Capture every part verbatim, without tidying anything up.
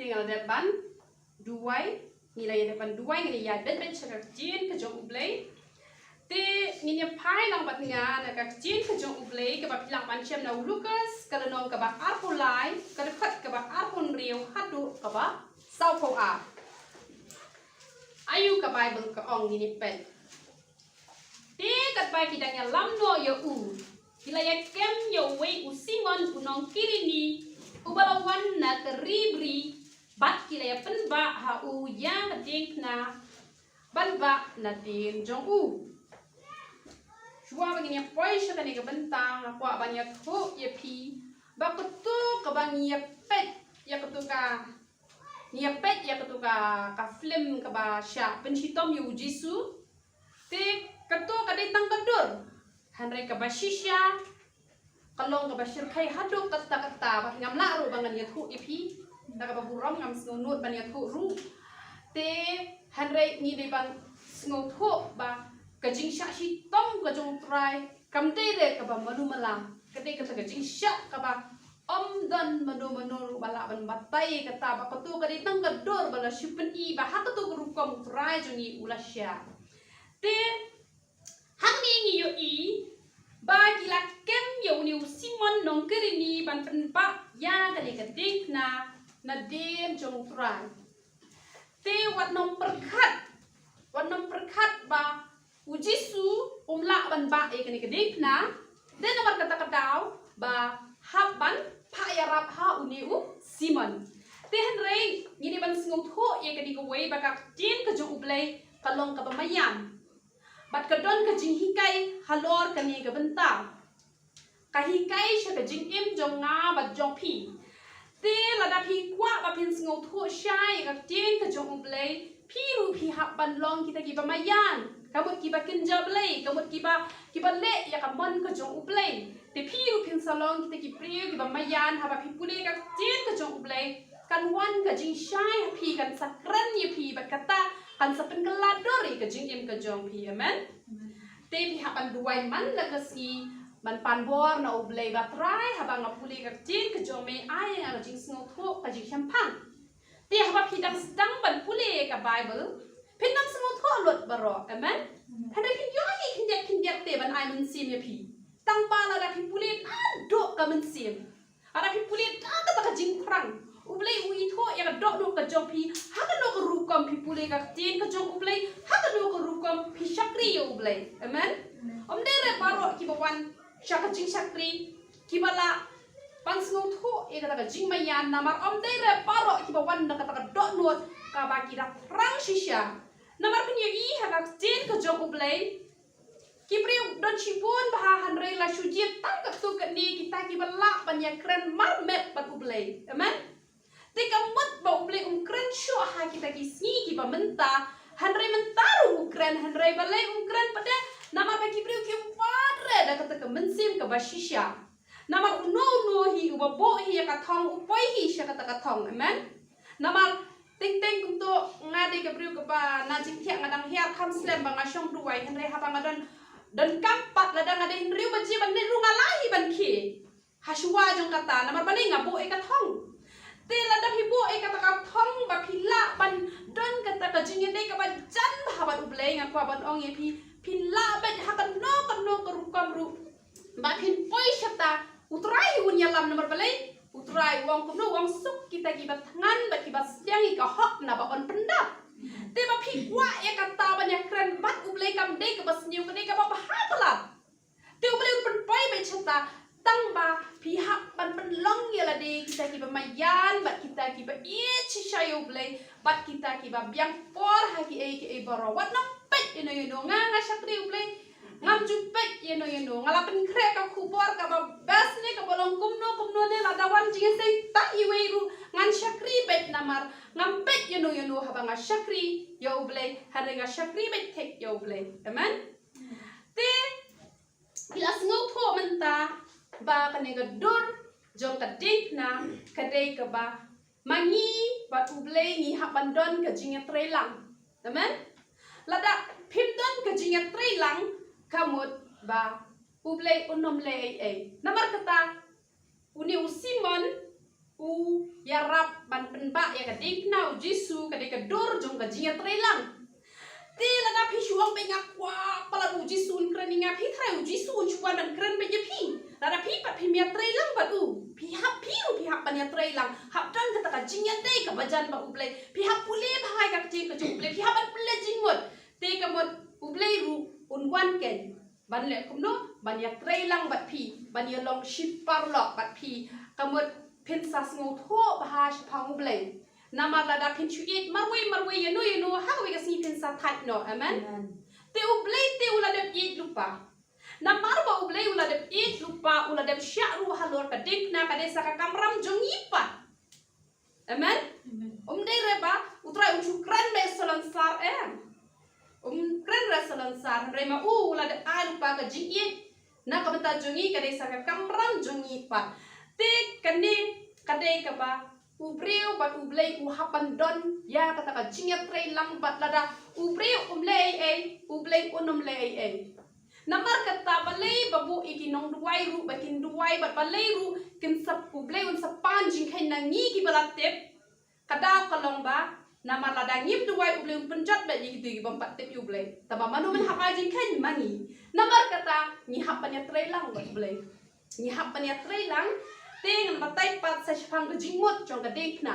Te nga la dep ban duwai, ngi la ïa dep ban duwai, ngi la ïa dep ban sha ka ktien ka jong U Blei. Te ngin ïa phai lang bad nga na ka ktien ka jong U Blei kaba phi lah ban shem na u Lukas, ka lynnong kaba arphew lai, ka dkhot kaba arphew hynriew haduh kaba sawphew ar. Aïu ka Baibl ka ong, ngin ïa peit. Te katba ki dang ïalam noh ïa u, ki la ïa kem ïa uwei u Simon u nong Kirini, uba la wan na ka ri bri, bad ki la ïa pynbah ha u ïa ka diengphna ban bah na dien jong u. Shuwa ba ngin ïa poi sha kane ka bynta, nga kwah ban ïathuh ïa phi ba kato kaba ngi ïa peit ïa kato ka, ngi ïa peit ïa kato ka, ka film kaba shah pynshitom ïa u Jisu. Te kato ka dei tang ka dur, hynrei kaba shisha ka long kaba shyrkhei haduh katta katta, bad ngam lah ruh ba ngan ïathuh ïa phi da kaba burom, ngam sngewnud ban ïathuh ruh. Te hynrei ngi dei ban sngewthuh ba ka jingshah shitom ka jong U Trai kam dei re kaba malu mala, ka dei kata ka jingshah kaba ym don mano mano ruh ba lah ban batai kata, ba kato ka dei tang ka dur ba la shu pyni ba ha kato ka rukom U Trai jong ngi u la shah. Te hangne ngi ïohi ba ki la kem ïa une u Simon nong Kirini ban pynbah ïa kane ka diengphna na dien jong U Trai. Te wat nym pyrkhat, wat nym pyrkhat ba u Jisu um lah ban bah ïa kane ka diengphna. Te namar kata ka daw ba hap ban phah ïarap ha une u Simon. Te hynrei ngi dei ban sngewthuh ïa kane kawei ba ka ktien ka jong U Blei ka long kaba maïan, bad ka don ka jinghikai halor kane ka bynta. Ka hikai sha ka jingim jong nga bad jong phi. Te lada phi kwah ba phin sngewthuh shai ïa ka ktien ka jong U Blei, phi ruh phi hap ban long kita kiba maïan, ka mut kiba kynja Blei, ka mut kiba, kiba leh ïa ka mon ka jong U Blei. Te phi ruh phin sa long kita ki briew kiba maïan, haba phi pule ka ktien ka jong U Blei, kan wan ka jingshai ha phi, kan sa kren ïa phi, bad kata kan sa pynkylla dur ïa ka jingim ka jong phi. Amen. Te phi hap ban duwai man la ka sngi, ban pan bor na U Blei ba Trai, haba nga pule ka ktien ka jong me, ai ïa nga ka jingsngewthuh, ka jingshemphang. Te haba phi dang sdang ban pule ka Baibl, phin dang sngewthuh lut baroh. Amen. Hynrei phin ïohi khyndiat khyndiat te ban ai mynsiem ïa phi. Tang ba lada phi pule naduh ka mynsiem, lada phi pule da kata ka jingthrang, U Blei u ithuh ïa ka dohnud ka jong phi ha kano ka rukom phi pule ka ktien ka jong U Blei, ha kano ka rukom phi shakri ïa U Blei. Amen. Ym dei re baroh kiba wan sha ka jingshakri kiba lah ban sngewthuh ïa kata ka jingmaïan, namar ym dei re baroh kiba wan da kata ka dohnud kaba ki da thrang shisha. Namar phin ïohi ha ka ktien ka jong U Blei, ki briew don shibun bha, hynrei la shu jied tang katto katne kita kiba lah ban ïakren marmet bad U Blei. Amen. Te ka mut ba U Blei um kren shuh ha kita ki sngi kiba mynta, hynrei mynta ruh u kren, hynrei balei um kren pat de? Namar ba ki briew kim wad re da kata ka mynsiem kaba shisha. Namar uno uno hi uba buh hi ïa ka thong u poi hi sha kata ka thong. Amen. Namar teng teng kumto nga dei ka briew kaba na jingthiah nga dang hiar kham slem ba nga shong duwai, hynrei haba nga don, donkam pat, lada nga dei hynriew baje ban leit ruh nga lah hi ban khie ha shuwa jong kata, namar balei? Nga buh ïa ka thong. Te lada phi buh ïa kata ka thong ba phi lah ban don kata ka jingïadei kaba jan bha bad U Blei, nga kwah ban ong ïa phi, phin lah beit ha kano kano ka rukom ruh ba phin poi shata. U Trai un ïalam, namar balei? U Trai u ong kumno? U ong suk kita kiba thngan bad kiba sliang ïa ka hok naba yn pyndap. Te ba phi kwah ïa kata ban ïakren bad U Blei kam dei kaba sniew, ka dei kaba bha palat. Te U Blei un pynpoi beit shata, tang ba phi hap ban pynlong ïa lade kita kiba maïan bad kita kiba ïeit shisha ïa U Blei bad kita kiba biang por ha kiei kiei baroh. Wat nym peit ïano ïano, nga, nga shakri U Blei, ngam ju peit ïano ïano. Nga la pynkhreh ka khubor kaba best ne kaba long kumno kumno ne, lada wan jingïaseng tang iwei ruh ngan shakri beit, namar ngam peit ïano ïano haba nga shakri ïa U Blei, hynrei nga shakri beit thik ïa U Blei. Amen. Te phi la sngewthuh mynta ba kane ka dur jong ka diengphna ka dei kaba ma ngi bad U Blei ngi hap ban don ka jingïatreilang. Amen. Lada phim don ka jingïatreilang, ka mut ba U Blei un ym leh ei ei. Namar kata une u Simon u ïarap ban pynbah ïa ka diengphna u Jisu ka dei ka dur jong ka jingïatreilang. Te lada phi shu ong ba nga kwah palat u Jisu un kren ïa nga, phi trai u Jisu un shu wan ban kren bad ïa phi. Lada phi pat phim ïatreilang bad u, phi hap, phi ruh phi hap ban ïatreilang. Hap don kata ka jingïadei kaba jan bad U Blei. Phi hap pule bha ïa ka ktien ka jong U Blei. Phi hap ban pynleit jingmut. Te ka mut U Blei ruh un wan keiñ ban leh kumno, ban ïatreilang bad phi, ban ïalong shiparalok bad phi. Ka mut phin sa sngewthuh bha shaphang U Blei. Namar lada phin shu ïeit marwei marwei, ïano ïano, ha kawei ka sngi phin sa thait noh. Amen. Amen. Te U Blei te u la dep ïeit lypa. Namar ba U Blei u la dep ïeit lypa, u la dep shah ruh halor ka diengphna, ka dei sa ka kamram jong ngi pat. Amen. Amen. Um dei re ba U Trai un shu kren beit salonsar em. Um kren re salonsar, hynrei ma u u la dep ai lypa ka jingïeit na ka bynta jong ngi, ka dei sa ka kamram jong ngi pat. Te kane ka dei kaba u briew bad U Blei u hap ban don ïa kata ka jingïatreilang bad lada u briew um leh ei ei, U Blei un ym leh ei ei. Namar kata balei ba buh ïa ki nongduwai ruh ba kin duwai bad balei ruh kin sa, U Blei un sa pan jingkheiñ na ngi kiba la tip. Ka daw ka long ba namar lada ngim duwai U Blei un pynjot beit ïa kito kibym pat tip ïa U Blei. Tangba mano ban hap ai jingkheiñ? Ma ngi. Namar kata ngi hap ban ïatreilang bad U Blei. Ngi hap ban ïatreilang. Te ngan batai pat sa shaphang ka jingmut jong ka diengphna.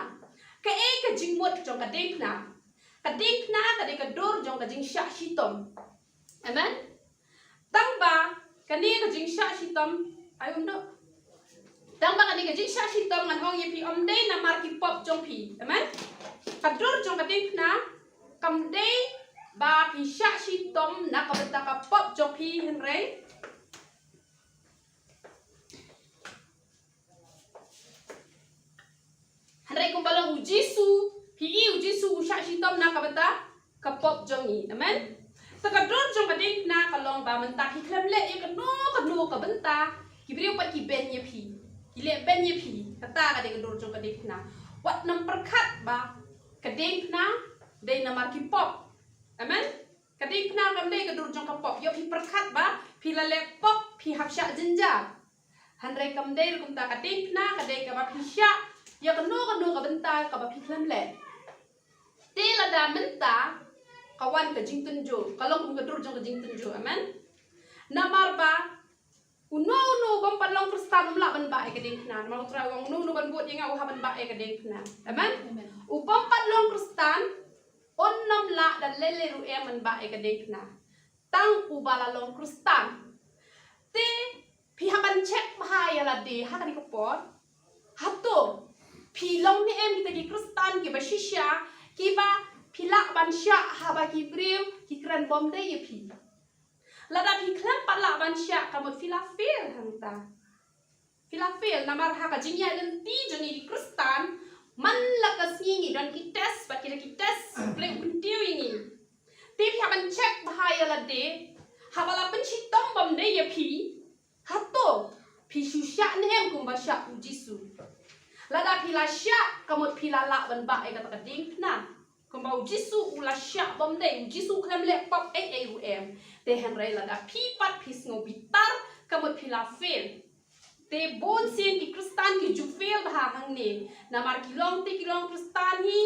Kaei ka jingmut jong ka diengphna? Ka diengphna ka dei ka dur jong ka jingshah shitom. Amen. Tangba kane ka jingshah shitom, ai um dok. Tangba kane ka jingshah shitom ngan ong ïa phi, ym dei namar ki pop jong phi. Amen. Ka dur jong ka diengphna kam dei ba phi shah shitom na ka bynta ka pop jong phi, hynrei Hynrei kumba long U Jisu, phi i U Jisu u shah shitom na ka bynta ka pop jong ngi. Amen. Te ka dur jong ka diengphna ka long ba mynta phi khlem leh ïa kano kano ka bynta, ki briew pat ki beiñ ïa phi, ki leh beiñ ïa phi. Kata ka dei ka dur jong ka diengphna. Wat nym pyrkhat ba ka diengphna dei namar ki pop. Amen. Ka diengphna kam dei ka dur jong ka pop. Ïoh phi pyrkhat ba phi la leh pop phi hap shah jynjar. Hynrei kam dei ruh kumta, ka diengphna ka dei kaba phi shah ïa kano kano ka bynta kaba phi khlem leh. Te lada mynta ka wan ka jingtynjuh, ka long kum ka dur jong ka jingtynjuh. Amen. Namar ba uno uno u bym pat long Khristan um lah ban bah ïa ka diengphna. Namar U Trai u ong uno uno ban bud ïa nga u hap ban bah ïa ka diengphna. Amen. Amen. U bym pat long Khristan un ym lah da lei lei ruh em ban bah ïa ka diengphna. Tang uba la long Khristan. Te phi hap ban check bha ïa lade ha kane ka por. Hato phi long ne em kita ki Khristan kiba shisha, kiba phi lah ban shah haba ki briew ki kren bym dei ïa phi? Lada phi khlem pat lah ban shah, ka mut phi la fail hangta. Phi la fail namar ha ka jingïaid lynti jong ngi ki Khristan, man la ka sngi ngi don ki test, bad kita ki test U Blei u kyntiew ïa ngi. Te phi hap ban check bha ïa lade, haba la pynshitom bym dei ïa phi, hato phi shu shah ne em kumba shah U Jisu? Lada phi la shah, ka mut phi la lah ban bah ïa kata ka diengphna. Kumba U Jisu u la shah bym dei, U Jisu u khlem leh pop ei ei ruh em. Te hynrei lada phi pat phi sngew bitar, ka mut phi la fail. Te bun sien ki Khristan ki ju fail bha hangne. Namar ki long te ki long Khristan hi,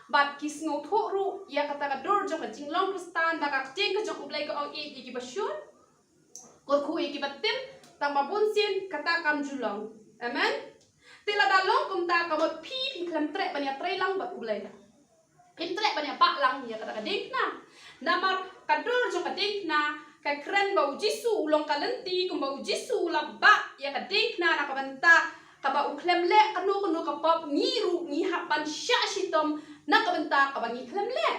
bad ki sngewthuh ruh ïa kata ka dur jong ka jinglong Khristan, ba ka ktien ka jong U Blei ka ong ïeit ïa kiba shun, kyrkhu ïa kiba tim, tangba bun sien kata kam ju long. Amen. Te lada long kumta, ka mut phi phi khlem treh ban ïatreilang bad U Blei. Phim treh ban ïabah lang ïa kata ka diengphna. Namar ka dur jong ka diengphna ka kren ba U Jisu u long ka lynti, kumba U Jisu u la bah ïa ka diengphna na ka bynta kaba u khlem leh kano kano ka pop, ngi ruh ngi hap ban shah shitom na ka bynta kaba ngi khlem leh.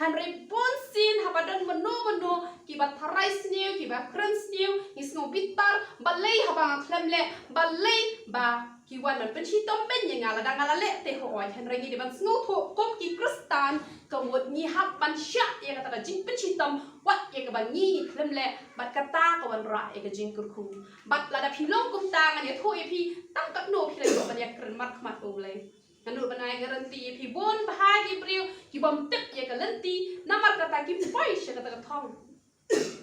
Hynrei bun sien haba don mano mano kiba tharai sniew, kiba kren sniew, ngi sngew bitar, balei haba nga khlem leh, balei ba ki wan ban pynshitom beiñ ïa nga, lada nga la leh te hooid. Hynrei ngi dei ban sngewthuh kum ki Khristan, ka mut ngi hap ban shah ïa kata ka jingpynshitom wat ïa kaba ngi ngi khlem leh, bad kata ka wanrah ïa ka jingkyrkhu. Bad lada phi long kumta, ngan ïathuh ïa phi, tang katno phi la ïoh ban ïakren markhmat U Blei. Ngan nud ban ai guarantee ïa phi, bun bha ki briew ki bym tip ïa ka lynti, namar kata kim poi sha kata ka thong.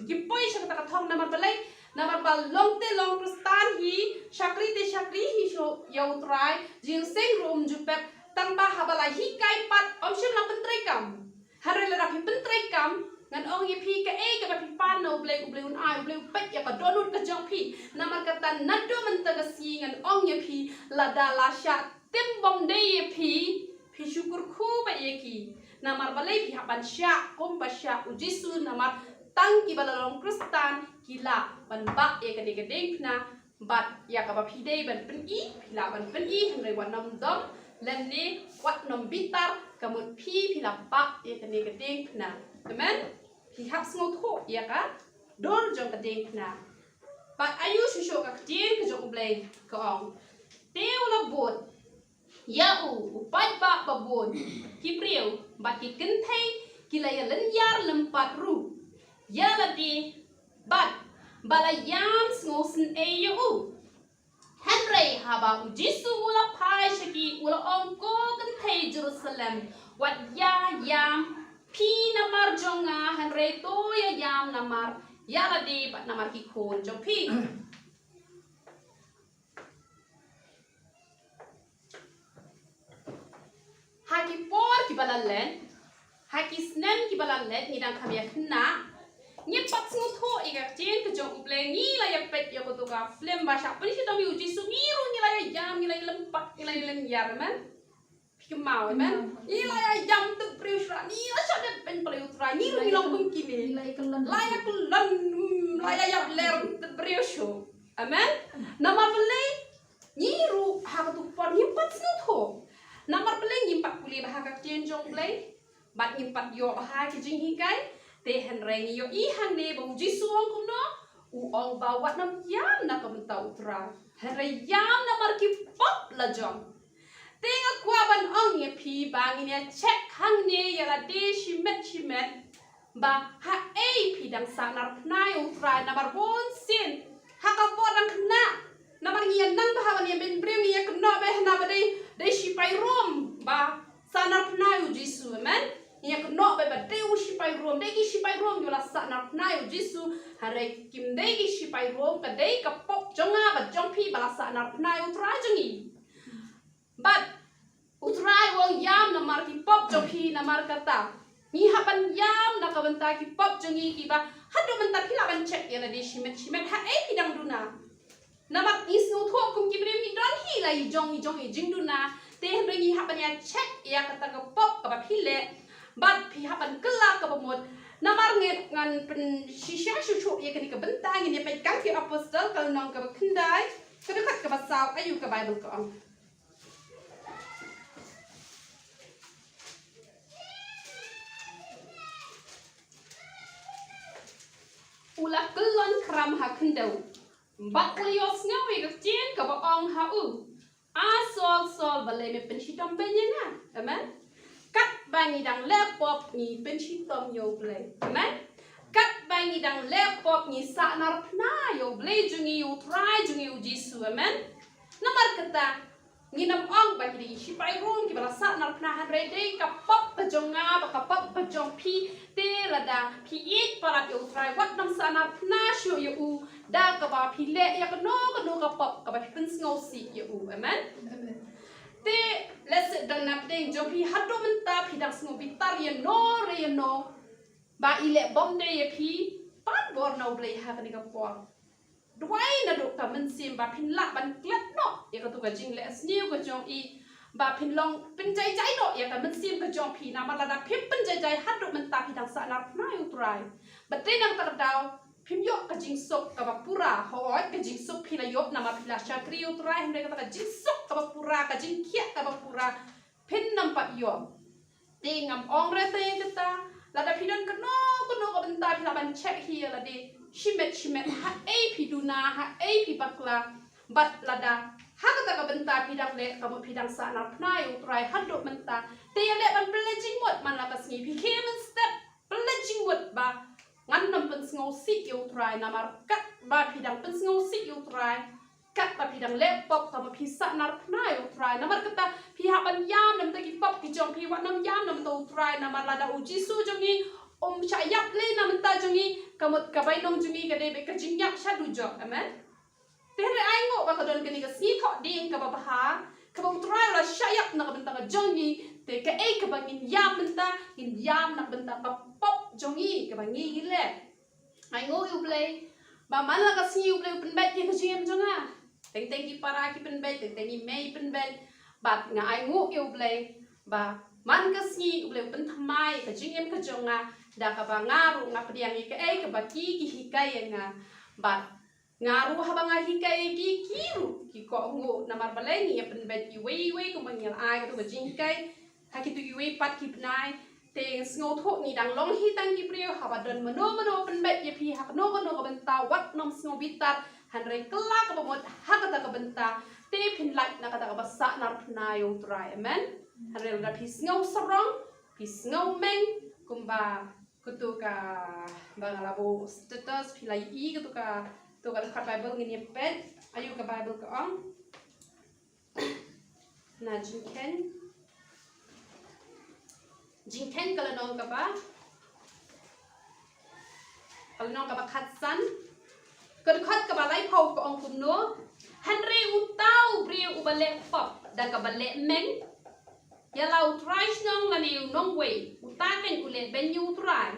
Kim poi sha kata ka thong namar balei? Namar ba long te long Khristan hi, shakri te shakri hi shuh ïa U Trai, jingïaseng ruh um ju pep, tang ba haba la hikai pat, ym shym la pyntreikam. Hynrei lada phi pyntreikam, ngan ong ïa phi kaei kaba phi pan na U Blei, U Blei un ai, U Blei u peit ïa ka dohnud ka jong phi. Namar kata naduh mynta ka sngi ngan ong ïa phi, lada la shah tim bym dei ïa phi, phi shu kyrkhu beit ïa ki. Namar balei phi hap ban shah kumba shah U Jisu, namar tang kiba la long Khristan ki lah ban bah ïa kane ka diengphna, bad ïa kaba phi dei ban pyni, phi lah ban pyni, hynrei wat nym dom lane wat nym bitar, ka mut phi, phi la bah ïa kane ka diengphna. Amen. Phi hap sngewthuh ïa ka dur jong ka diengphna. Bad aïu shuh shuh ka ktien ka jong U Blei ka ong, te u la bud ïa u, u paidbah babun, ki briew bad ki kynthei ki la ïalynñiar lympat ruh ïa lade, bad ba la ïam sngewsynei ïa u. Hynrei haba U Jisu u la phai sha ki, u la ong, ko kynthei Jerusalem, wat ïa ïam, phi namar jong nga, hynrei to ïa ïam namar ïa lade bad namar ki khun jong phi. Ha ki por kiba la leit, ha ki snem kiba la leit, ngi dang kham ïa khynnah, ngim pat sngewthuh ïa ka ktien ka jong U Blei, ngi la ïa peit ïa kato ka film ba shah pynshitom ïa U Jisu, ngi ruh ngi la ïa ïam, ngi la ïa lympat, ngi la ïa lynñiar, amen. Phi kynmaw, amen. Ngi la ïa ïam tip briew shwa, ngi la shah dep pynpalei U Trai, ngi ruh ngi long kum kine. Ngi la ïa kyllon, la ïa kyllon, mm, la ïa ïap ler tip briew shuh. Amen. Namar balei? Ngi ruh ha katu ka por ngim pat sngewthuh. Namar balei? Ngim pat pule bha ha ka ktien jong U Blei, bad ngim pat ïoh bha ha ki jinghikai. Te hynrei ngi ïohi hangne ba U Jisu u ong kumno? U ong ba wat nym ïam na ka bynta U Trai, hynrei ïam namar ki pop la jong. Te nga kwah ban ong ïa phi ba ngin ïa check hangne ïa lade shimet shimet, ba haei phi dang sahnarphna ïa U Trai, namar bunsien ha ka por dang khynnah, namar ngi ïa nang bha ban ïa bynbriew, ngi ïa kynnoh bha hana ba dei, dei shipai Rom ba sahnarphna ïa U Jisu, amen. Ngi ïa kynnoh bha ba dei u shipai Rom, dei ki shipai Rom kiba la sahnarphna ïa U Jisu. Hynrei kim dei ki shipai Rom, ka dei ka pop jong nga bad jong phi ba la sahnarphna ïa U Trai jong ngi. Bad U Trai u ong ïam namar ki pop jong phi, namar kata ngi hap ban ïam na ka bynta ki pop jong ngi kiba haduh mynta phi lah ban check ïa lade shimet shimet haei phi dang duna. Namar ngi sngewthuh kum ki briew ngi don hi la i jong i jong i jingduna. Te hynrei ngi hap ban ïa check ïa kata ka pop kaba phi leh, bad phi hap ban kylla kaba mut. Namar ngi ngan pynshisha shuh shuh ïa kane ka bynta, ngin ïa peit Kam ki Apostol ka lynnong kaba khyndai, ka dkhot kaba saw, aïu ka Baibl ka ong. U la kyllon khram ha khyndew, bad u la ïohsngew ïa ka ktien kaba ong ha u, A Saul, Saul, balei me pynshitom beiñ ïa nga? Amen. Katba ngi dang leh pop ngi pynshitom ïa U Blei. Amen. Katba ngi dang leh pop ngi sahnarphna ïa U Blei jong ngi, ïa U Trai jong ngi U Jisu. Amen. Namar kata, ngin ym ong ba ki dei ki shipai Rom kiba la sahnarphna, hynrei dei ka pop ka jong nga bad ka pop ka jong phi. Te lada phi ïeit palat ïa U Trai, wat nym sahnarphna shuh ïa u da kaba phi leh ïa kano kano ka pop kaba phi pynsngewsih ïa u. Amen. Amen. Te lehse don napdeng jong phi haduh mynta phi dang sngew bitar ïano re ïano ba i leh bymdei ïa phi. Pan bor na U Blei ha kane ka por. Duwai naduh ka mynsiem ba phin lah ban klet noh ïa katu ka jingleh sniew ka jong i, ba phin long pynjaijai noh ïa ka mynsiem ka jong phi. Namar lada phim pynjaijai haduh mynta phi dang sahnarphna ïa U Trai. Bad dei na kata ka daw phim ïoh ka jingsuk kaba pura. Hooid, ka jingsuk phi la ïoh namar phi la shakri ïa U Trai, hynrei kata ka jingsuk kaba pura, ka jingkhiah kaba pura, phin nym pat ïoh. Te ngam ong re te ïa kata, lada phi don kano kano ka bynta phi lah ban check hi ïa lade shimet shimet, haei phi duna, haei phi bakla. Bad lada ha kata ka bynta phi dang leh, ka mut phi dang sahnarphna ïa U Trai haduh mynta, te ïaleh ban pynleit jingmut man la ka sngi. Phi khie mynstep pynleit jingmut ba ngan nym pynsngewsih ïa U Trai, namar katba phi dang pynsngewsih ïa U Trai, katba phi dang leh pop, ka mut phi sahnarphna ïa U Trai. Namar kata phi hap ban ïam na bynta ki pop ki jong phi, wat nym ïam na bynta U Trai. Namar lada U Jisu jong ngi um shah ïap lei na bynta jong ngi, ka mut ka bainong jong ngi ka dei beit ka jingïap sha dujok. Amen. Te hynrei ai nguh ba ka don kane ka sngi thohdieng kaba bha, kaba U Trai u la shah ïap na ka bynta ka jong ngi. Te kaei kaba ngin ïam mynta? Ngin ïam na ka bynta ka pop jong ngi kaba ngi ngi leh. Ai nguh ïa U Blei ba man la ka sngi U Blei u pynbeit ïa ka jingim jong nga. Teng teng ki para ki pynbeit, teng teng i mei i pynbeit. Bad nga ai nguh ïa U Blei ba man ka sngi U Blei u pynthymmai ïa ka jingim ka jong nga, da kaba nga ruh nga pdiang ïa kaei kaba ki ki hikai ïa nga. Bad nga ruh haba nga hikai ïa ki, ki ruh ki kohnguh, namar balei? Ngi ïa pynbeit iwei iwei kumba ngi la ai katu ka jinghikai ha kitu kiwei pat ki bnai. Te sngewthuh ngi dang long hi tang ki briew, haba don mano mano pynbeit ïa phi ha kano kano ka bynta, wat nym sngewbitar, hynrei kylla kaba mut ha kata ka bynta te phin lait na kata kaba sahnarphna ïa U Trai. Amen. Hynrei lada phi sngewsarong, phi sngewmeng, kumba katu kaba nga la buh status, phi la ïohi katu ka, katu ka dkhot Bible ngin ïa peit. Aïu ka Bible ka ong? Na Jingkheiñ, Jingkheiñ ka lynnong kaba, ka lynnong kaba khatsan, ka dkhot kaba laiphew ka ong kumno: Hynrei uta u briew uba leh pop da kaba leh meng ïa la u trai shnong lane u nongwei, uta keiñ u lehbeiñ ïa U Trai.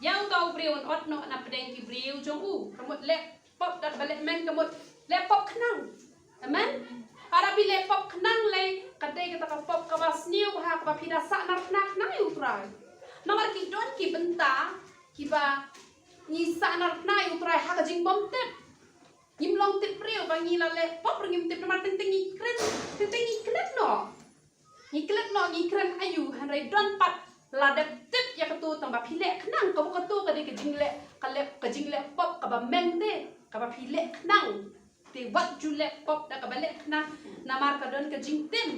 Ïa uta u briew un ot noh na pdeng ki briew jong u. Ka mut leh pop da kaba leh meng ka mut leh pop khnang. Amen. Haba phi leh pop khnang lei, ka dei kata ka pop kaba sniew bha, kaba phi da sahnarphna khnang ïa U Trai. Namar ki don ki bynta kiba ngi sahnarphna ïa U Trai ha ka jingbymtip. Ngim long tip briew ba ngi la leh pop ruh ngim tip, namar teng teng ngi kren, teng teng ngi klet noh. Ngi klet noh, ngi kren aïu, hynrei don pat la dep tip ïa katu, tangba phi leh khnang, kaba katu ka dei ka jingleh, ka leh, ka jingleh pop kaba meng te, kaba phi leh khnang. Te wat ju leh pop da kaba leh khnang, namar ka don ka jingtim,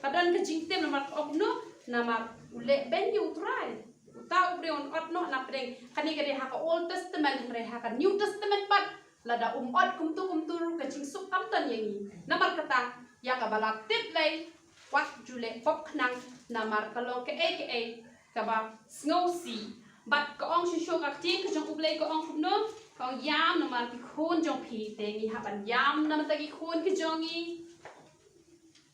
ka don ka jingtim, namar ka ong kumno, namar u lehbeiñ ïa U Trai. Uta u briew un ot noh na pdeng. Kane ka dei ha ka Old Testament, hynrei ha ka New Testament pat, lada um ot kumtu kumtu ruh ka jingsuk kam don ïa ngi. Namar kata, ïa kaba la tip lei, wat ju leh pop khnang, namar ka long kaei kaei kaba sngewsih. Bad ka ong shuh shuh ka ktien ka jong U Blei ka ong kumno, ka ong ïam namar ki khun jong phi. Te ngi hap ban ïam namar ki khun ki jong ngi.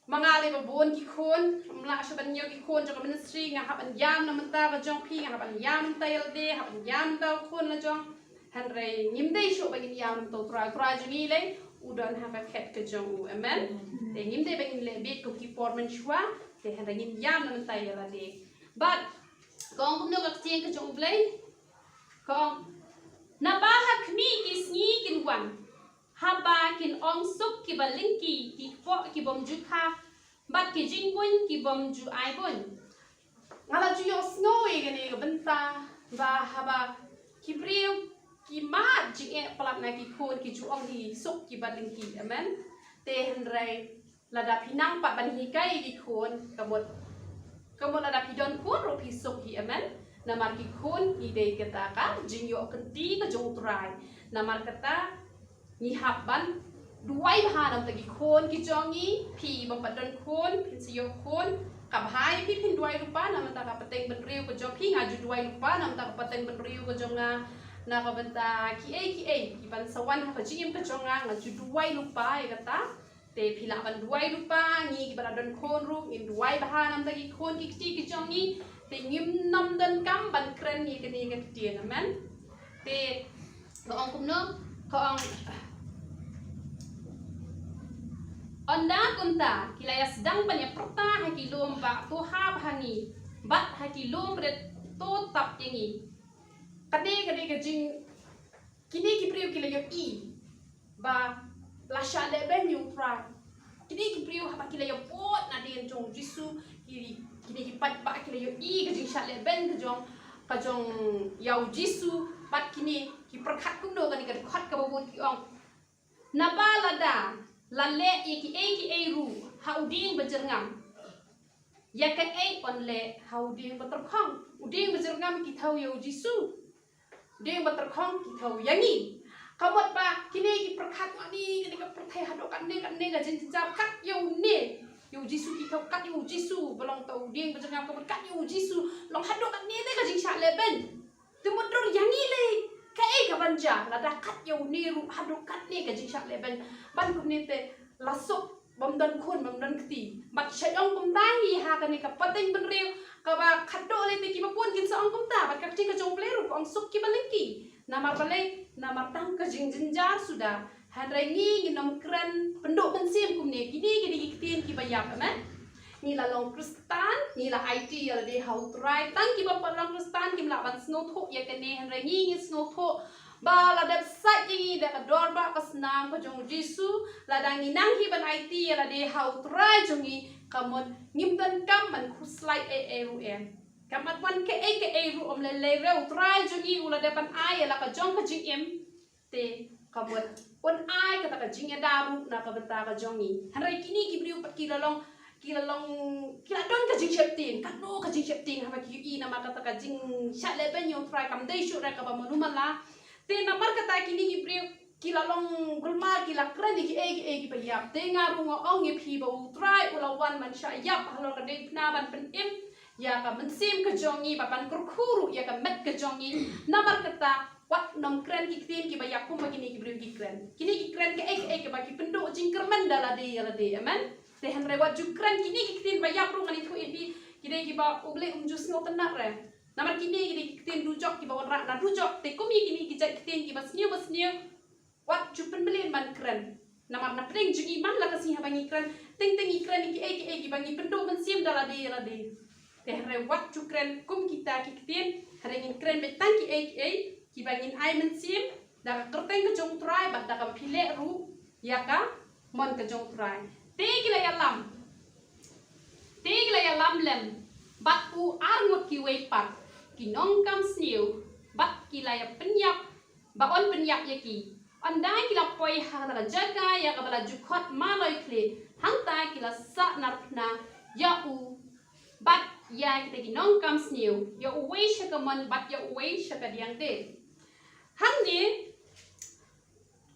Ma nga lei ba bun ki khun, ym lah shuh ban ñiew ki khun jong ka ministry, nga hap ban ïam na bynta ka jong phi, nga hap ban ïam na bynta ïa lade, hap ban ïam na bynta u khun la jong. Hynrei ngim dei shuh ba ngin ïam na bynta U Trai, U Trai jong ngi lei u don ha ka khet ka jong u. Amen. Te ngim dei ba ngin leh bieit kum ki por mynshuwa, te hynrei ngin ïam na bynta ïa lade. Bad ka ong kumno ka ktien ka jong U Blei? Ka ong, naba ha khmih ki sngi kin wan, haba kin ong suk kiba lyngkhi, ki kpoh ki bym ju kha, bad ki jingbuiñ ki bym ju ai buiñ. Nga la ju ïohsngew ïa kane ka bynta ba haba ki briew ki mad jingeh palat na ki khun, ki ju ong hi suk kiba lyngkhi. Amen. Te hynrei lada phi nang pat ban hikai ïa ki khun, ka mut, ka mut lada phi don khun ruh phi suk hi. Amen. Namar ki khun ki dei kata ka jingïoh kynti ka jong U Trai. Namar kata ngi hap ban duwai bha na bynta ki khun ki jong ngi. Phi bym pat don khun, phin sa ïoh khun, ka bha ïa phi phin duwai lypa na bynta ka pateng bynriew ka jong phi. Nga ju duwai lypa na bynta ka pateng bynriew ka jong nga, na ka bynta kiei kiei kiban sa wan ha ka jingim ka jong nga, nga ju duwai lypa ïa kata. Te phi lah ban duwai lypa, ngi kiba la don khun ruh ngin duwai bha na bynta ki khun ki kti ki jong ngi. Te ngim nym donkam ban kren ïa kane ka ktien. Amen. Te ka ong kumno, ka ong, ynda kumta ki la ïa sdang ban ïa pyrta ha ki lum ba to hap ha ngi, bad ha ki lum rit to tap ïa ngi. Kane ka dei ka jing, kine ki briew ki la ïohi ba la shah lehbeiñ ïa U Trai. Kine ki briew haba ki la ïabud nadien jong U Jisu, ki, kine ki paidbah ki la ïohi ka jingshah lehbeiñ ka jong, ka jong ïa U Jisu, bad kine ki pyrkhat kumno? Kane ka dkhot kaba bud ki ong, naba lada la leh ïa kiei kiei ruh ha u dieng bajyrngam, ïa kaei yn leh ha u dieng batyrkhong? U dieng bajyrngam ki thew ïa U Jisu. Dieng batyrkhong ki thew ïa ngi. Ka mut ba kine ki pyrkhat, ma ngi kane ka pyrthei haduh katne katne ka jingjynjar, kat ïa une, ïa U Jisu ki thew, kat ïa U Jisu ba long tang u dieng bajyrngam, ka mut kat ïa U Jisu long haduh katne te ka jingshah lehbeiñ. Te mut dur ïa ngi lei kaei ka ban jia, lada kat ïa une ruh haduh katne ka jingshah lehbeiñ ban kumne te la suk bym don khun bym don kti. Bad sha ong kumta hi ha kane ka pateng bynriew kaba khatduh lei te kiba bun kin sa ong kumta, bad ka ktien ka jong U Blei ruh ka ong suk kiba lyngkhi. Namar balei? Namar tang ka jingjynjar suda. Hynrei ngi ngin ym kren pynduh mynsiem kumne. Kine kine ki ktien kiba ïap, amen. Ngi la long Khristan, ngi la aiti ïa lade ha U Trai. Tang kiba pat long Khristan kim lah ban sngewthuh ïa kane, hynrei ngi ngi sngewthuh ba la dep sait ïa ngi da ka dor ba ka snam ka jong U Jisu. Lada ngi nang hi ban aiti ïa lade ha U Trai jong ngi, ka mut ngim donkam ban khuslai ei ei ruh em. Ka mat wan kaei kaei ruh ym lei lei re, U Trai jong ngi u la dep ban ai ïa la ka jong ka jingim. Te ka mut un ai kata ka jingïada ruh na ka bynta ka jong ngi. Hynrei kine ki briew pat ki la long, ki la long, ki la don ka jingsheptieng, katno ka jingsheptieng haba ki ïohi namar kata ka jingshah lehbeiñ ïa U Trai kam dei shuh re kaba manu mala. Te namar kata kine ki briew ki la long gulmar, ki la kren ïa kiei kiei kiba ïap. Te nga ruh nga ong ïa phi ba U Trai u la wan ban shah ïap halor ka diengphna ban pynim ïa ka mynsiem ka jong ngi, ba ban kyrkhu ruh ïa ka met ka jong ngi. Namar kata wat nym kren ki ktien kiba ïap kumba kine ki briew ki kren. Kine ki kren kaei kaei kaba ki pynduh jingkyrmen da lade ïa lade. Amen. Te hynrei wat ju kren kine ki ktien ba ïap ruh, ngan ïathuh ïa phi, ki dei kiba U Blei um ju sngewtynnat re. Namar kine ki dei ki ktien dujok kiba wanrah na dujok. Te kum ïa kine ki jait ktien kiba sniew ba sniew, wat ju pynmlien ban kren. Namar na pdeng jong ngi man la ka sngi haba ngi kren, teng teng ngi kren ïa kiei kiei kiba ngi pynduh mynsiem da lade ïa lade. Te hynrei wat ju kren kum kita ki ktien, hynrei ngin kren beit tang kiei kiei kiba ngin ai mynsiem da ka kyrteng ka jong U Trai bad da kaba phi leh ruh ïa ka mon ka jong U Trai. Te ki la ïalam, te ki la ïalam lem bad u arngut kiwei pat ki nongkam sniew, bad ki la ïa pynïap ba yn pynïap ïa ki. Ynda ki la poi ha kata ka jaka ïa kaba la ju khot Maloi Khlieh, hangta ki la sahnarphna ïa u bad ïa kita ki nongkam sniew, ïa uwei sha ka mon bad ïa uwei sha ka diang de. Hangne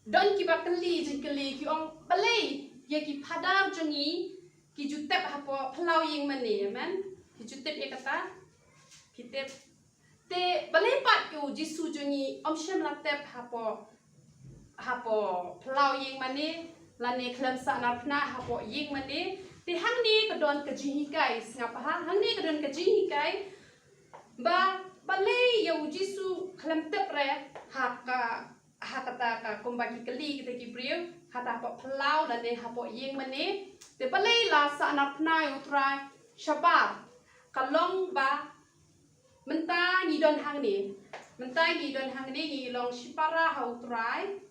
don kiba kylli jingkylli, ki ong balei ïa ki phadar jong ngi ki ju tep hapoh phyllaw ïing mane, amen? Ki ju tep ïa kata, ki tep. Te balei pat ïa U Jisu jong ngi um shym la tep hapoh, hapoh phyllaw ïing mane, lane khlem sahnarphna hapoh ïing mane? Te hangne ka don ka jinghikai, sngap ha, hangne ka don ka jinghikai ba balei ïa U Jisu khlem tep re ha ka, ha kata ka kumba ki kylli kita ki briew, kata hapoh phyllaw lane hapoh ïing mane. Te balei la sahnarphna ïa U Trai shabar? Ka long ba mynta ngi don hangne. Mynta ngi don hangne, ngi long shipara ha U Trai.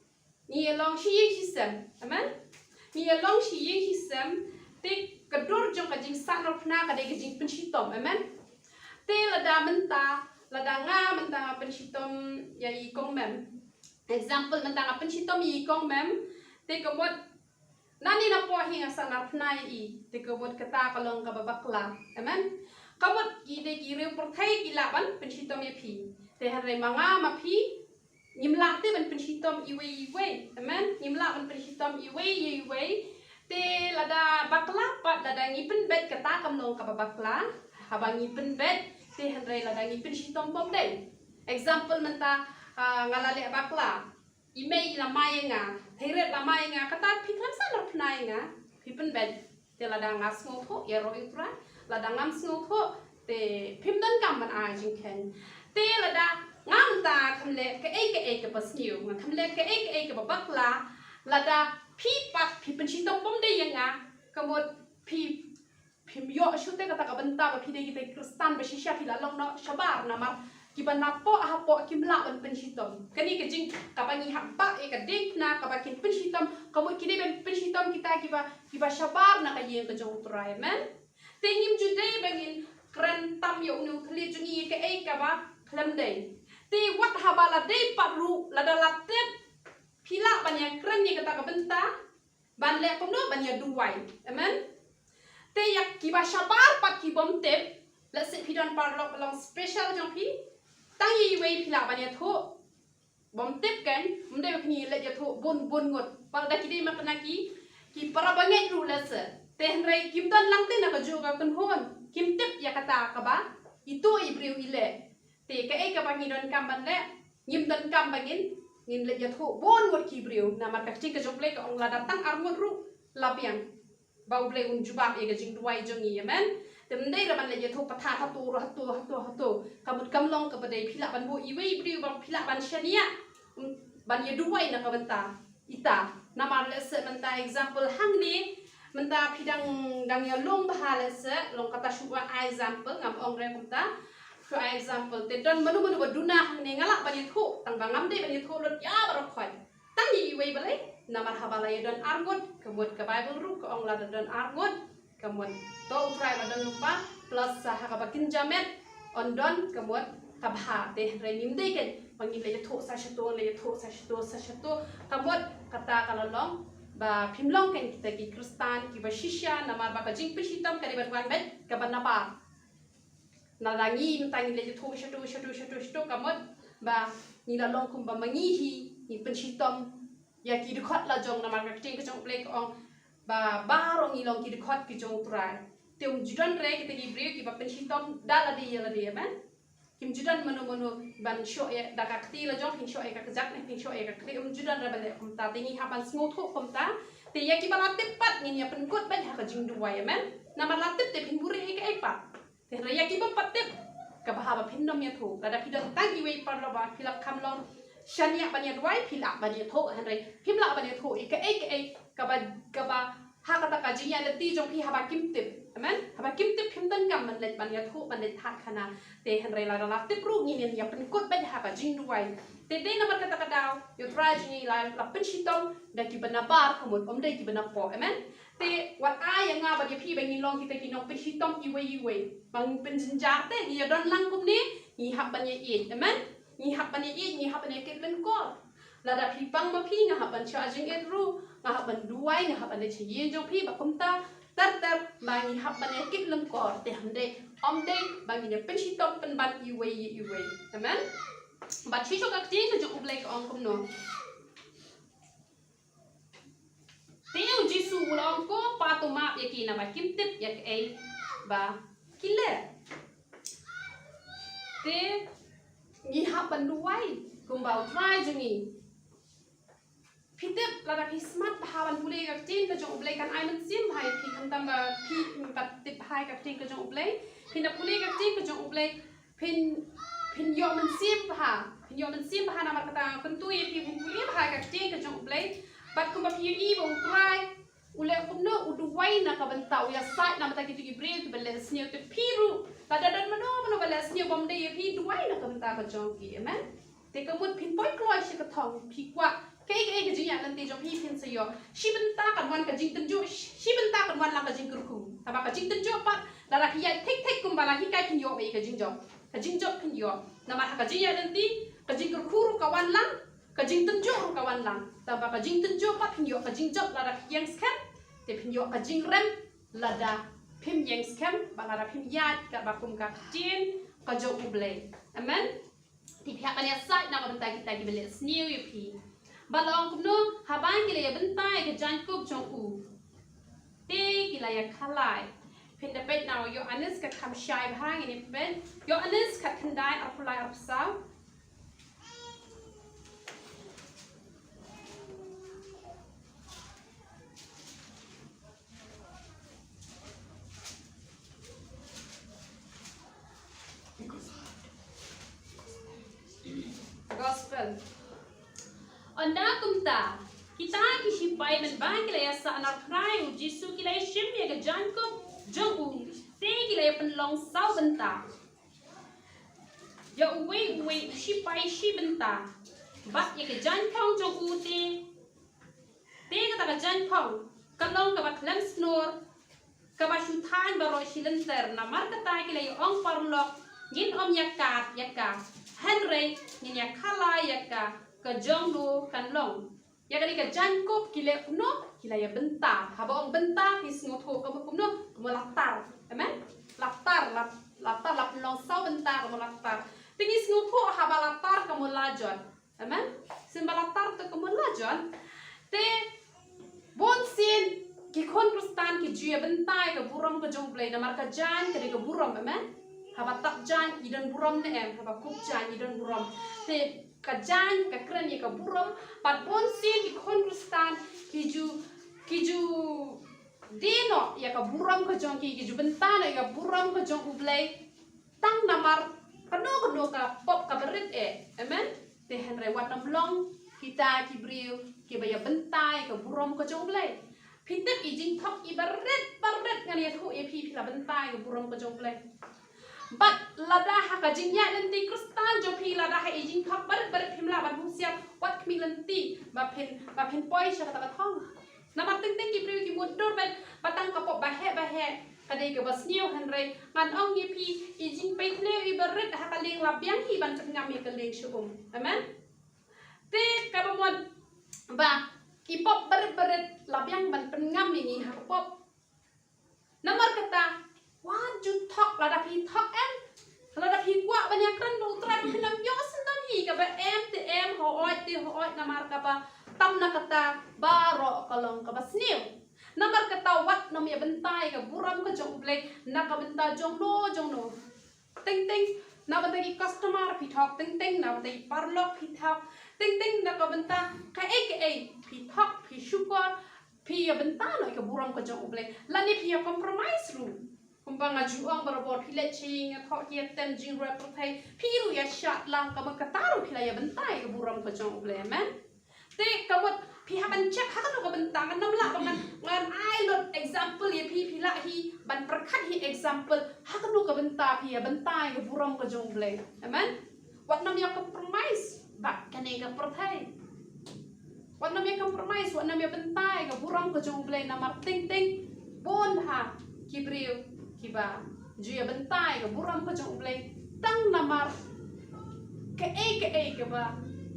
Ngi long shi ïing shi sem. Amen. Ngi long shi ïing shi sem. Te ka dur jong ka jingsahnarphna ka dei ka jingpynshitom. Amen. Te lada mynta, lada nga mynta nga pynshitom ïa i Kong Mem. Example, mynta nga pynshitom ïa i Kong Mem. Te ka mut nangne napoh hi nga sahnarphna ïa i. Te ka mut kata ka long kaba bakla. Amen. Ka mut ki dei ki riew pyrthei ki lah ban pynshitom ïa phi. Te hynrei ma nga ma phi ngim lah te ban pynshitom iwei iwei. Amen. Ngim lah ban pynshitom iwei ïa iwei. Te lada bakla pat, lada ngi pynbeit, kata kam long kaba bakla. Haba ngi pynbeit, te hynrei lada ngi pynshitom bym dei. Example mynta, ah, nga la leh bakla. I mei la mai ïa nga, Hairet la mai ïa nga, kata phi khlem sahnarphna ïa nga, phi pynbeit. Te lada nga sngewthuh, ïaroh ïa U Trai, lada ngam sngewthuh, te phim donkam ban ai jingkheiñ. Te lada nga mynta nga khlem leh kaei kaei kaba sniew, nga khlem leh kaei kaei kaba bakla, lada phi pat phi pynshitom bym dei ïa nga, ka mut phi, phim ïoh shuh te kata ka bynta ba phi dei kita ki Khristan ba shisha phi la long noh shabar namar kiba napoh hapoh kim lah ban pynshitom. Kane ka jing kaba ngi hap bah ïa ka diengphna kaba kin pynshitom, ka mut ki dei ban pynshitom kita kiba, kiba shabar na ka ïing ka jong U Trai. Amen. Te ngim ju dei ba ngin kren tam ïa une u thylliej jong ngi ïa kaei kaba khlem dei. Te wat haba la dei pat ruh, lada la tep, phi lah ban ïa kren ïa kata ka bynta, ban leh kumno, ban ïa duwai. Amen. Te ïa kiba shabar pat ki bym tip, lehse phi don paralok ba long special jong phi, tang ïa iwei phi lah ban ïathuh. Bym tip kan, ym dei ba phin ïa leit ïathuh bun bun ngut. Pat da ki dei ma kane ki, ki para bangeit ruh lehse. Te hynrei kim don lang te na kajuh ka kynhun, kim tip ïa kata kaba ito i briew i leh. Te kaei kaba ngi donkam ban leh, ngim donkam ba ngin, ngin leit ïathuh bun ngut ki briew. Namar ka ktien ka jong U Blei ka ong lada tang ar ngut ruh la biang, ba U Blei un jubab ïa ka jingduwai jong ngi, amen. Te ym dei ruh ban leit ïathuh pathar hato ruh hato, hato, hato. Ka mut kam long kaba dei, phi lah ban buh iwei i briew ba phi lah ban shaniah, um, ban ïaduwai na ka bynta ita. Namar lehse mynta example hangne, mynta phi dang, dang ïalong bha lehse, long kata shu ai example, ngam ong re kumta. Shu ai example, te don mano mano ba duna hangne, nga lah ban ïathuh, tang ba ngam dei ban ïathuh lut ïa baroh khoit. Tang ïa iwei balei, namar haba la ïadon ar ngut, ka mut ka Bible ruh ka ong lada don ar ngut, ka mut to U Trai la don lypa, plus sa ha kaba kynja met yn don, ka mut ka bha. Te hynrei ngim dei kein ba ngin leit ïathuh sa shato, leit ïathuh sa shato, sa shato, ka mut kata ka la long ba phim long kein kita ki Khristan kiba shisha, namar ba ka jingpynshitom ka dei ban wan beit kaba nabar. Lada ngi mynta ngi leit ïathuh shato, shato, shato, shato, ka mut ba ngi la long kumba ma ngi hi ngi pynshitom ïa ki dkhot la jong. Namar ka ktien ka jong U Blei ka ong ba baroh ngi long ki dkhot ki jong U Trai. Te ym ju don re kita ki briew kiba pynshitom da lade ïa lade, amen. Kim ju don mano mano ban shoh ïa da ka kti la jong, phin shoh ïa ka kjat ne phin shoh ïa ka kti, ym ju don re ba leh kumta. Te ngi hap ban sngewthuh kumta. Te ïa kiba la tip pat ngin ïa pynkut beit ha ka jingduwai, amen. Namar la tip te phin buhrieh ïa kaei pat. Te hynrei ïa ki bym pat tip, kaba haba phin nym ïathuh. Lada phi don tang iwei i paralok ba phi lah kham long shaniah ban ïaduwai, phi lah ban ïathuh, hynrei phim lah ban ïathuh ïa kaei kaei kaba, kaba ha kata ka jingïaid lynti jong phi haba kim tip. Amen. Haba kim tip phim donkam ban leit ban ïathuh, ban leit thad khana. Te hynrei lada la tip ruh ngin ïa pynkut beit ha ka jingduwai. Te dei namar kata ka daw ïa U Trai jong ngi la, la pynshitom da kiba nabar, ka mut ym dei kiba napoh. Amen. Te wat ai ïa nga bad ïa phi ba ngin long kita ki nongpynshitom iwei iwei. Ba ngin pynjynjar te ngi ïa don lang kumne, ngi hap ban ïa ïeit. Amen. Ngi hap ban ïa ïeit, ngi hap ban ïa kit lyngkor. Lada phi pang ma phi, nga hap ban shah jingit ruh, nga hap ban duwai, nga hap ban leit sha ïing jong phi, ba kumta ter ter ba ngi hap ban ïa kit lyngkor. Te ym dei, ym dei ba ngin ïa pynshitom pynban iwei ïa iwei. Amen. Bad shisha ka ktien ka jong U Blei ka ong kumno. Te U Jisu u la ong, ko Pa, to map ïa ki, naba kim tip ïa kaei ba ki leh. Te ngi hap ban duwai kumba U Trai jong ngi. Phi tip, lada phi smat bha ban pule ka ktien ka jong U Blei, kan ai mynsiem bha ïa phi, khamtam ba phi pat tip bha ïa ka ktien ka jong U Blei. Phin da pule ka ktien ka jong U Blei, phin, phin ïoh mynsiem bha. Phin ïoh mynsiem bha, namar kata nga kyntu ïa phi, phin pule bha ïa ka ktien ka jong U Blei. Bad kumba phi ïohi ba U Trai u leh kumno, u duwai na ka bynta, u ïasaid na ka bynta kito ki briew kiba leh sniew. Te phi ruh, lada don mano mano ba leh sniew bym dei ïa phi, duwai na ka bynta ka jong ki. Amen. Te ka mut phin poi kloi sha ka thong, phi kwah kaei kaei ka jingïaid lynti jong phi, phin sa ïoh. Shi bynta kan wan ka jingtynjuh, shi bynta kan wan lang ka jingkyrkhu. Tangba ka jingtynjuh pat, lada phi ïaid thik thik kumba la hikai, phin ïoh beit ka jingjop. Ka jingjop phin ïoh. Namar ha ka jingïaid lynti, ka jingkyrkhu ruh ka wan lang, ka jingtynjuh ruh ka wan lang. Tangba ka jingtynjuh pat phin ïoh ka jingjop lada phi ïeng skhem, te phin ïoh ka jingrem lada phim ïeng skhem, bad lada phim ïaid katba kum ka ktien ka jong U Blei. Amen. Te phi hap ban ïasaid na ka bynta kita kiba leh sniew ïa phi. Ba la ong kumno, haba ki la ïa bynta ïa ka jaiñkup jong u, te ki la ïa khalai. Phin da peit na u Ïoannis ka kham shai bha, ngin ïa peit Ïoannis khatkhyndai, arphew lai, arphew saw. Gospel. Ynda kumta, kita ki shipai mynba ki la ïa sahnarphrai u Jisu ki la ïa shim ïa ka jaiñkup jong u, te ki la ïa pynlong saw bynta. Ïa uwei uwei u shipai shi bynta, bad ïa ka jaiñphong jong u te, te kata ka jaiñphong ka long kaba khlem snor, kaba shu thaiñ baroh shi lynter. Namar kata ki la ïa ong, paralok, ngin ym ïa kad ïa ka, hynrei ngin ïa khalai ïa ka, ka jong no kan long. Ïa kane ka jaiñkup ki leh kumno, ki la ïa bynta. Haba ong bynta phi sngewthuh ka mut kumno, ka mut la tar. Amen. La tar, la, la tar, la pynlong saw bynta, ka mut la tar. Te ngi sngewthuh haba la tar ka mut la jot. Amen. Symba la tar te ka mut la jot. Te bunsien ki khun Khristan ki ju ïa bynta ïa ka burom ka jong U Blei, namar ka jaiñ ka dei ka burom, amen. Haba tap jaiñ i don burom ne em, haba kup jaiñ i don burom. Te ka jaiñ ka kren ïa ka burom, bad bun sien ki khun Khristan ki ju, ki ju die noh ïa ka burom ka jong ki, ki ju bynta noh ïa ka burom ka jong U Blei. Tang namar kano kano ka pop kaba rit eh. Amen. Te hynrei wat nym long kita ki briew kiba ïa bynta ïa ka burom ka jong U Blei. Phi tip i jingthok iba rit ba rit ngan ïathuh ïa phi, phi la bynta ïa ka burom ka jong U Blei. Bad lada ha ka jingïaid lynti Khristan jong phi, lada ha i jingthok ba rit ba rit phim lah ban husiar, wat khmih lynti ba phin, ba phin poi sha kata ka thong. Namar teng teng ki briew ki mutdur bad ba tang ka pop ba heh ba heh ka dei kaba sniew, hynrei ngan ong ïa phi, i jingpeit leh iba rit ha ka lieng la biang hi ban pyngam ïa ka lieng sha um. Amen. Te kaba mut ba i pop ba rit ba rit la biang ban pyngam ïa ngi ha ka pop. Namar kata, wat ju thok, lada phi thok em, lada phi kwah ban ïakren bad U Trai, phin ym ïoh syndon hi, kaba em te em, hooid te hooid, namar kaba tam na kata baroh ka long kaba sniew. Namar kata wat nym ïa bynta ïa ka burom ka jong U Blei na ka bynta jong no jong no. Teng teng na bynta ki customer phi thok, teng teng na bynta ki paralok phi thok, teng teng na ka bynta kaei kaei phi thok, phi shukor, phi ïa bynta noh ïa ka burom ka jong U Blei. Lane phi ïa compromise ruh. Kumba nga ju ong barabor, phi leit sha ïing ïa thoh ki ïa tem jingroi pyrthei, phi ruh ïa shad lang, ka mut kata ruh phi la ïa bynta ïa ka burom ka jong U Blei. Amen. Te ka mut phi hap ban check ha kano ka bynta, ngan ym lah ba ngan, ngan ai lut example ïa phi, phi lah hi ban pyrkhat hi example ha kano ka bynta phi ïa bynta ïa ka burom ka jong U Blei. Amen. Wat nym ïa compromise bad kane ka pyrthei. Wat nym ïa compromise, wat nym ïa bynta ïa ka burom ka jong U Blei, namar teng teng bun ha ki briew kiba ju ïa bynta ïa ka burom ka jong U Blei tang namar kaei kaei kaba,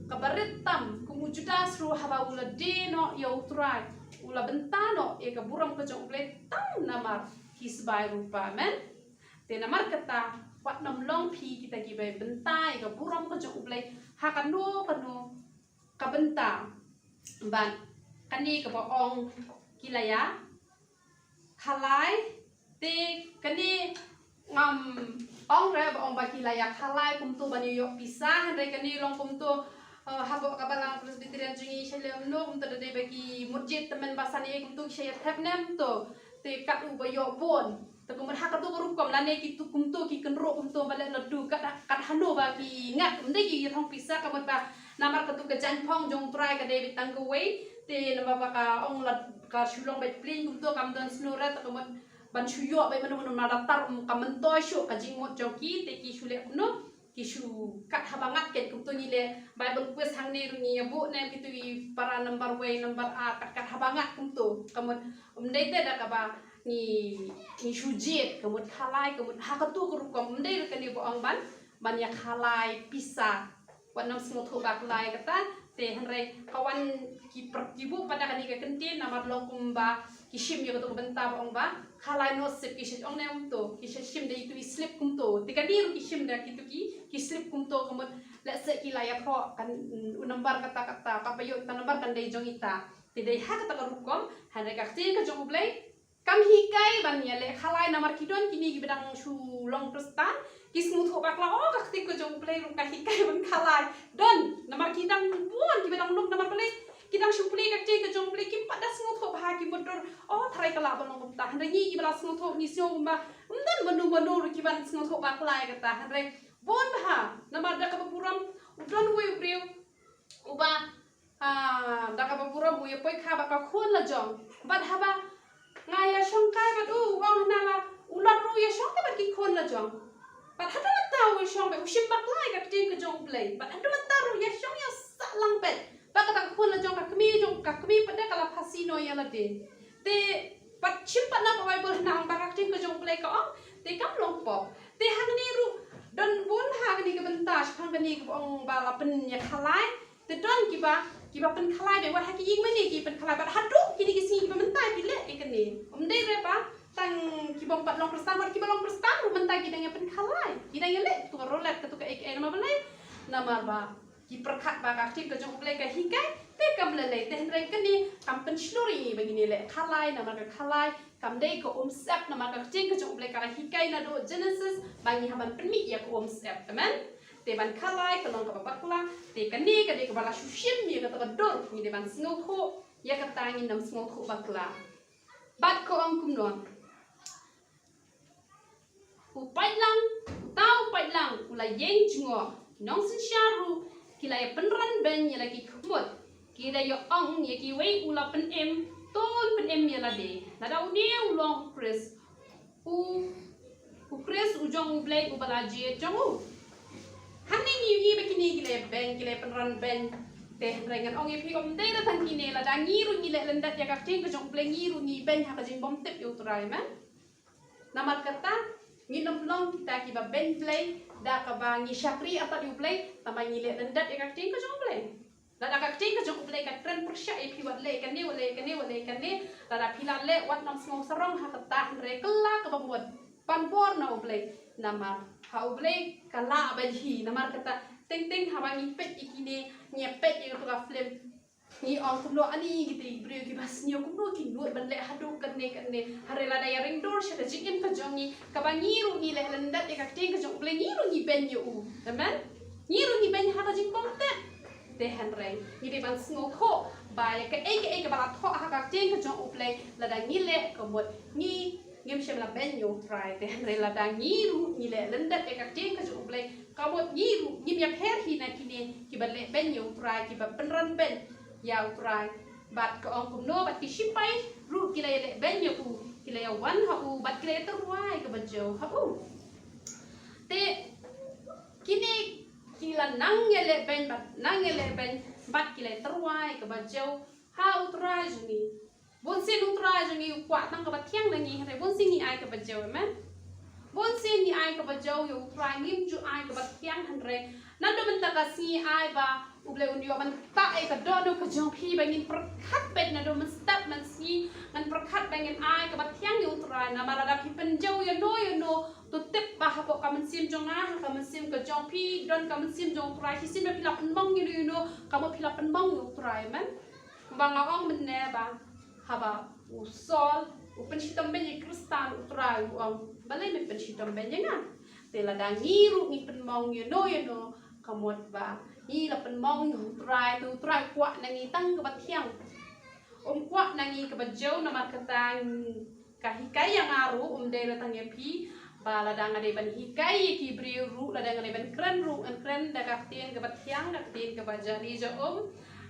kaba rit tam, kum u Judas ruh haba u la die noh ïa U Trai, u la bynta noh ïa ka burom ka jong U Blei tang namar ki sbai rupa. Amen. Te namar kata wat nym long phi kita kiba bynta ïa ka burom ka jong U Blei ha kano kano ka bynta. Bad kane kaba ong ki la ïa khalai, te kane ngam ong re ba ong ba ki la ïa khalai kumto ban ïoh pisa, hynrei kane long kumto, eh, hapoh ka balang Presbyterian jong ngi sha Lemno kumto da dei ba ki mut jied tymmen ba san ei kumto ki sha ïa thep ne em to. Te kat u ba ïoh bun. Te ka mut ha kato ka rukom lane kitu kumto ki kynroh kumto ba leh ladu kat, kat hano ba ki ngat, ym dei ki ïa thong pisa, ka mut ba namar kato ka jaiñphong jong U Trai ka dei beit tang kawei. Te namar ba ka ong la ka shu long beit plieñ kumto, kam don snoh re, te ka mut ban shu ïoh beit mano mano, namar da tar, um, ka myntoi shuh ka jingmut jong ki, te ki shu leh kumno, ki shu kat haba ngat. Kat kumto ngi leh Bible quiz hangne ruh ngi ïa buh ne em, kitu i para number wei, number ar, kat kat haba ngat kumto. Ka mut ym dei te da kaba ngi, ngi shu jied, ka mut khalai, ka mut ha kato ka rukom, ym dei re kane ba ong ban, ban ïa khalai pisa. Wat nym sngewthuh bakla ïa kata, te hynrei ka wan ki pr-, ki buh pat da kane ka kyntien namar long kumba ki shim ïa kato ka bynta ba ong ba khalai noh sip, ki shu ong ne em to, ki shu shim da itu i slip kumto. Te kane ruh ki shim da kitu ki, ki slip kumto, ka mut lehse ki la ïathoh kan, mm, u number kata kata, pat ba ïoh ita number kan dei jong ita. Te dei ha kata ka rukom, hynrei ka ktien ka jong U Blei kam hikai ban ïa leh khalai, namar ki don kine kiba dang shu long Khristan, ki sngewthuh bakla, oh, ka ktien ka jong U Blei ruh ka hikai ban khalai. Don, namar ki dang bun kiba dang long, namar balei, ki dang shu pule ka ktien ka jong U Blei, kim pat da sngewthuh bha, ki mutdur, oh, tharai ka lah ban long kumta. Hynrei ngi kiba la sngewthuh ngi sngew kumba ym don mano mano ruh kiban sngewthuh bakla ïa kata. Hynrei bun bha, namar da kaba burom, u don uwei u briew uba, ah, da kaba burom u ïa poi kha bad ka khun la jong. Bad haba nga ïa shongkai bad u, u ong hana la u Lot ruh u ïa shongkai bad ki khun la jong. Bad haduh mynta u ïa shong bad u shim bakla ïa ka ktien ka jong U Blei. Bad haduh mynta ruh u ïa shong ïa sah lang bad, bad kata ka khun la jong, ka kmie jong, ka kmie pat de ka la phasi noh ïa lade. Te bad shim pat na ka Baibl hana ong ba ka ktien ka jong U Blei ka ong, te kam long pop. Te hangne ruh don bun ha kane ka bynta shaphang kane kaba ong ba la pynïakhalai. Te don kiba, kiba pynkhalai bad wat ha ki ïing mane ki pynkhalai, bad haduh kine ki sngi kiba mynta ki leh ïa kane. Ym dei re ba tang kiba ym pat long Khristan, wat kiba long Khristan ruh mynta ki dang ïa pynkhalai, ki dang ïa leh katu ka roulette, katu ka ei ei, namar balei? Namar ba Ki pyrkhat ba ka ktien ka jong U Blei ka hikai, te kam lei lei, te hynrei kane kam pynshlur ïa ngi ba ngin ïaleh khalai, namar ka khalai kam dei ka umsyep, namar ka ktien ka jong U Blei ka la hikai naduh Genesis ba ngi hap ban pynmih ïa ka umsyep. Amen. Te ban khalai ka long kaba bakla, te kane ka dei kaba la shu shim ïa kata ka dur, ngi dei ban sngewthuh ïa kata, ngin ym sngewthuh bakla. Bad ka ong kumno? U paidlang, uta u paidlang u la ïeng jngoh. Ki nongsynshar ruh ki la ïa pynran beiñ ïa la ki khmut. Ki la ïa ong ïa kiwei, u la pynim, to un pynim ïa lade. Lada une u long u Khrist, u, u Khrist u jong U Blei uba la jied jong u. Hangne ngi ïohi ba kine ki la ïa beiñ, ki la ïa pynran beiñ. Te hynrei ngan ong ïa phi, ym dei da tang kine, lada ngi ruh ngi leh lyndet ïa ka ktien ka jong U Blei, ngi ruh ngi beiñ ha ka jingbymtip ïa U Trai, amen. Namar kata, ngin ym long kita kiba beiñ Blei da kaba ngi shakri artat ïa U Blei, tangba ngi leh lyndet ïa ka ktien ka jong U Blei. Lada ka ktien ka jong U Blei ka kren pyrshah ïa phi, wat leh kane, wat leh kane, wat leh kane, lada phi la leh, wat nym sngew sarong ha kata, hynrei kylla kaba mut ban bor na U Blei. Namar ha U Blei ka lah ban hi. Namar kata, teng teng haba ngi peit ïa kine, ngi peit ïa kata ka film, ngi ong kumno, ani kita ki briew kiba sniew kumno ki nud ban leh haduh katne katne. Hynrei lada ïa ring dur sha ka jingim ka jong ngi, kaba ngi ruh ngi leh lyndet ïa ka ktien ka jong U Blei, ngi ruh ngi beiñ ïa u. Amen. Ngi ruh ngi beiñ ha ka jingbymtip. Te hynrei ngi dei ban sngewthuh ba ïa kaei kaei kaba la thoh ha ka ktien ka jong U Blei, lada ngi leh, ka mut ngi ngim shym la beiñ ïa U Trai. Te hynrei lada ngi ruh ngi leh lyndet ïa ka ktien ka jong U Blei, ka mut ngi ruh ngim ïapher hi na kine kiba leh beiñ ïa U Trai, kiba pynran beiñ ïa U Trai. Bad ka ong kumno, bad ki shipai ruh ki la ïa leh beiñ ïa u, ki la ïa wan ha u, bad ki la ïa tyrwa ïa kaba jew ha u. Te kine ki la nang ïa leh beiñ, bad nang ïa leh beiñ, bad ki la ïa tyrwa ïa kaba jew ha U Trai jong ngi. Bunsien U Trai jong ngi u kwah tang kaba thiang na ngi, hynrei bunsien ngi ai kaba jew, amen. Bunsien ngi ai kaba jew ïa U Trai, ngim ju ai kaba thiang, hynrei naduh mynta ka sngi ai ba U Blei un ïoh ban tah ïa ka dohnud ka jong phi, ba ngin pyrkhat beit naduh mynstep mynsngi, ngan pyrkhat ba ngin ai kaba thiang ïa U Trai. Namar lada phi pynjew ïano ïano, to tip ba hapoh ka mynsiem jong nga, ha ka mynsiem ka jong phi, don ka mynsiem jong U Trai shisien ba phi la pynmong ïano ïano, ka mut phi la pynmong ïa U Trai, amen. Ba nga ong mynne ba haba u Saul u pynshitom beiñ ïa ki Khristan, U Trai u ong, balei me pynshitom beiñ ïa nga? Te lada ngi ruh ngi pynmong ïano ïano, ka mut ba ngi la pynmong ïa U Trai, te U Trai u kwah na ngi tang kaba thiang. Um kwah na ngi kaba jew. Namar kata, ka hikai ïa nga ruh um dei la tang ïa phi, ba lada nga dei ban hikai ïa ki briew ruh, lada nga dei ban kren ruh, ngan kren da ka ktien kaba thiang, da ka ktien kaba jali ja um,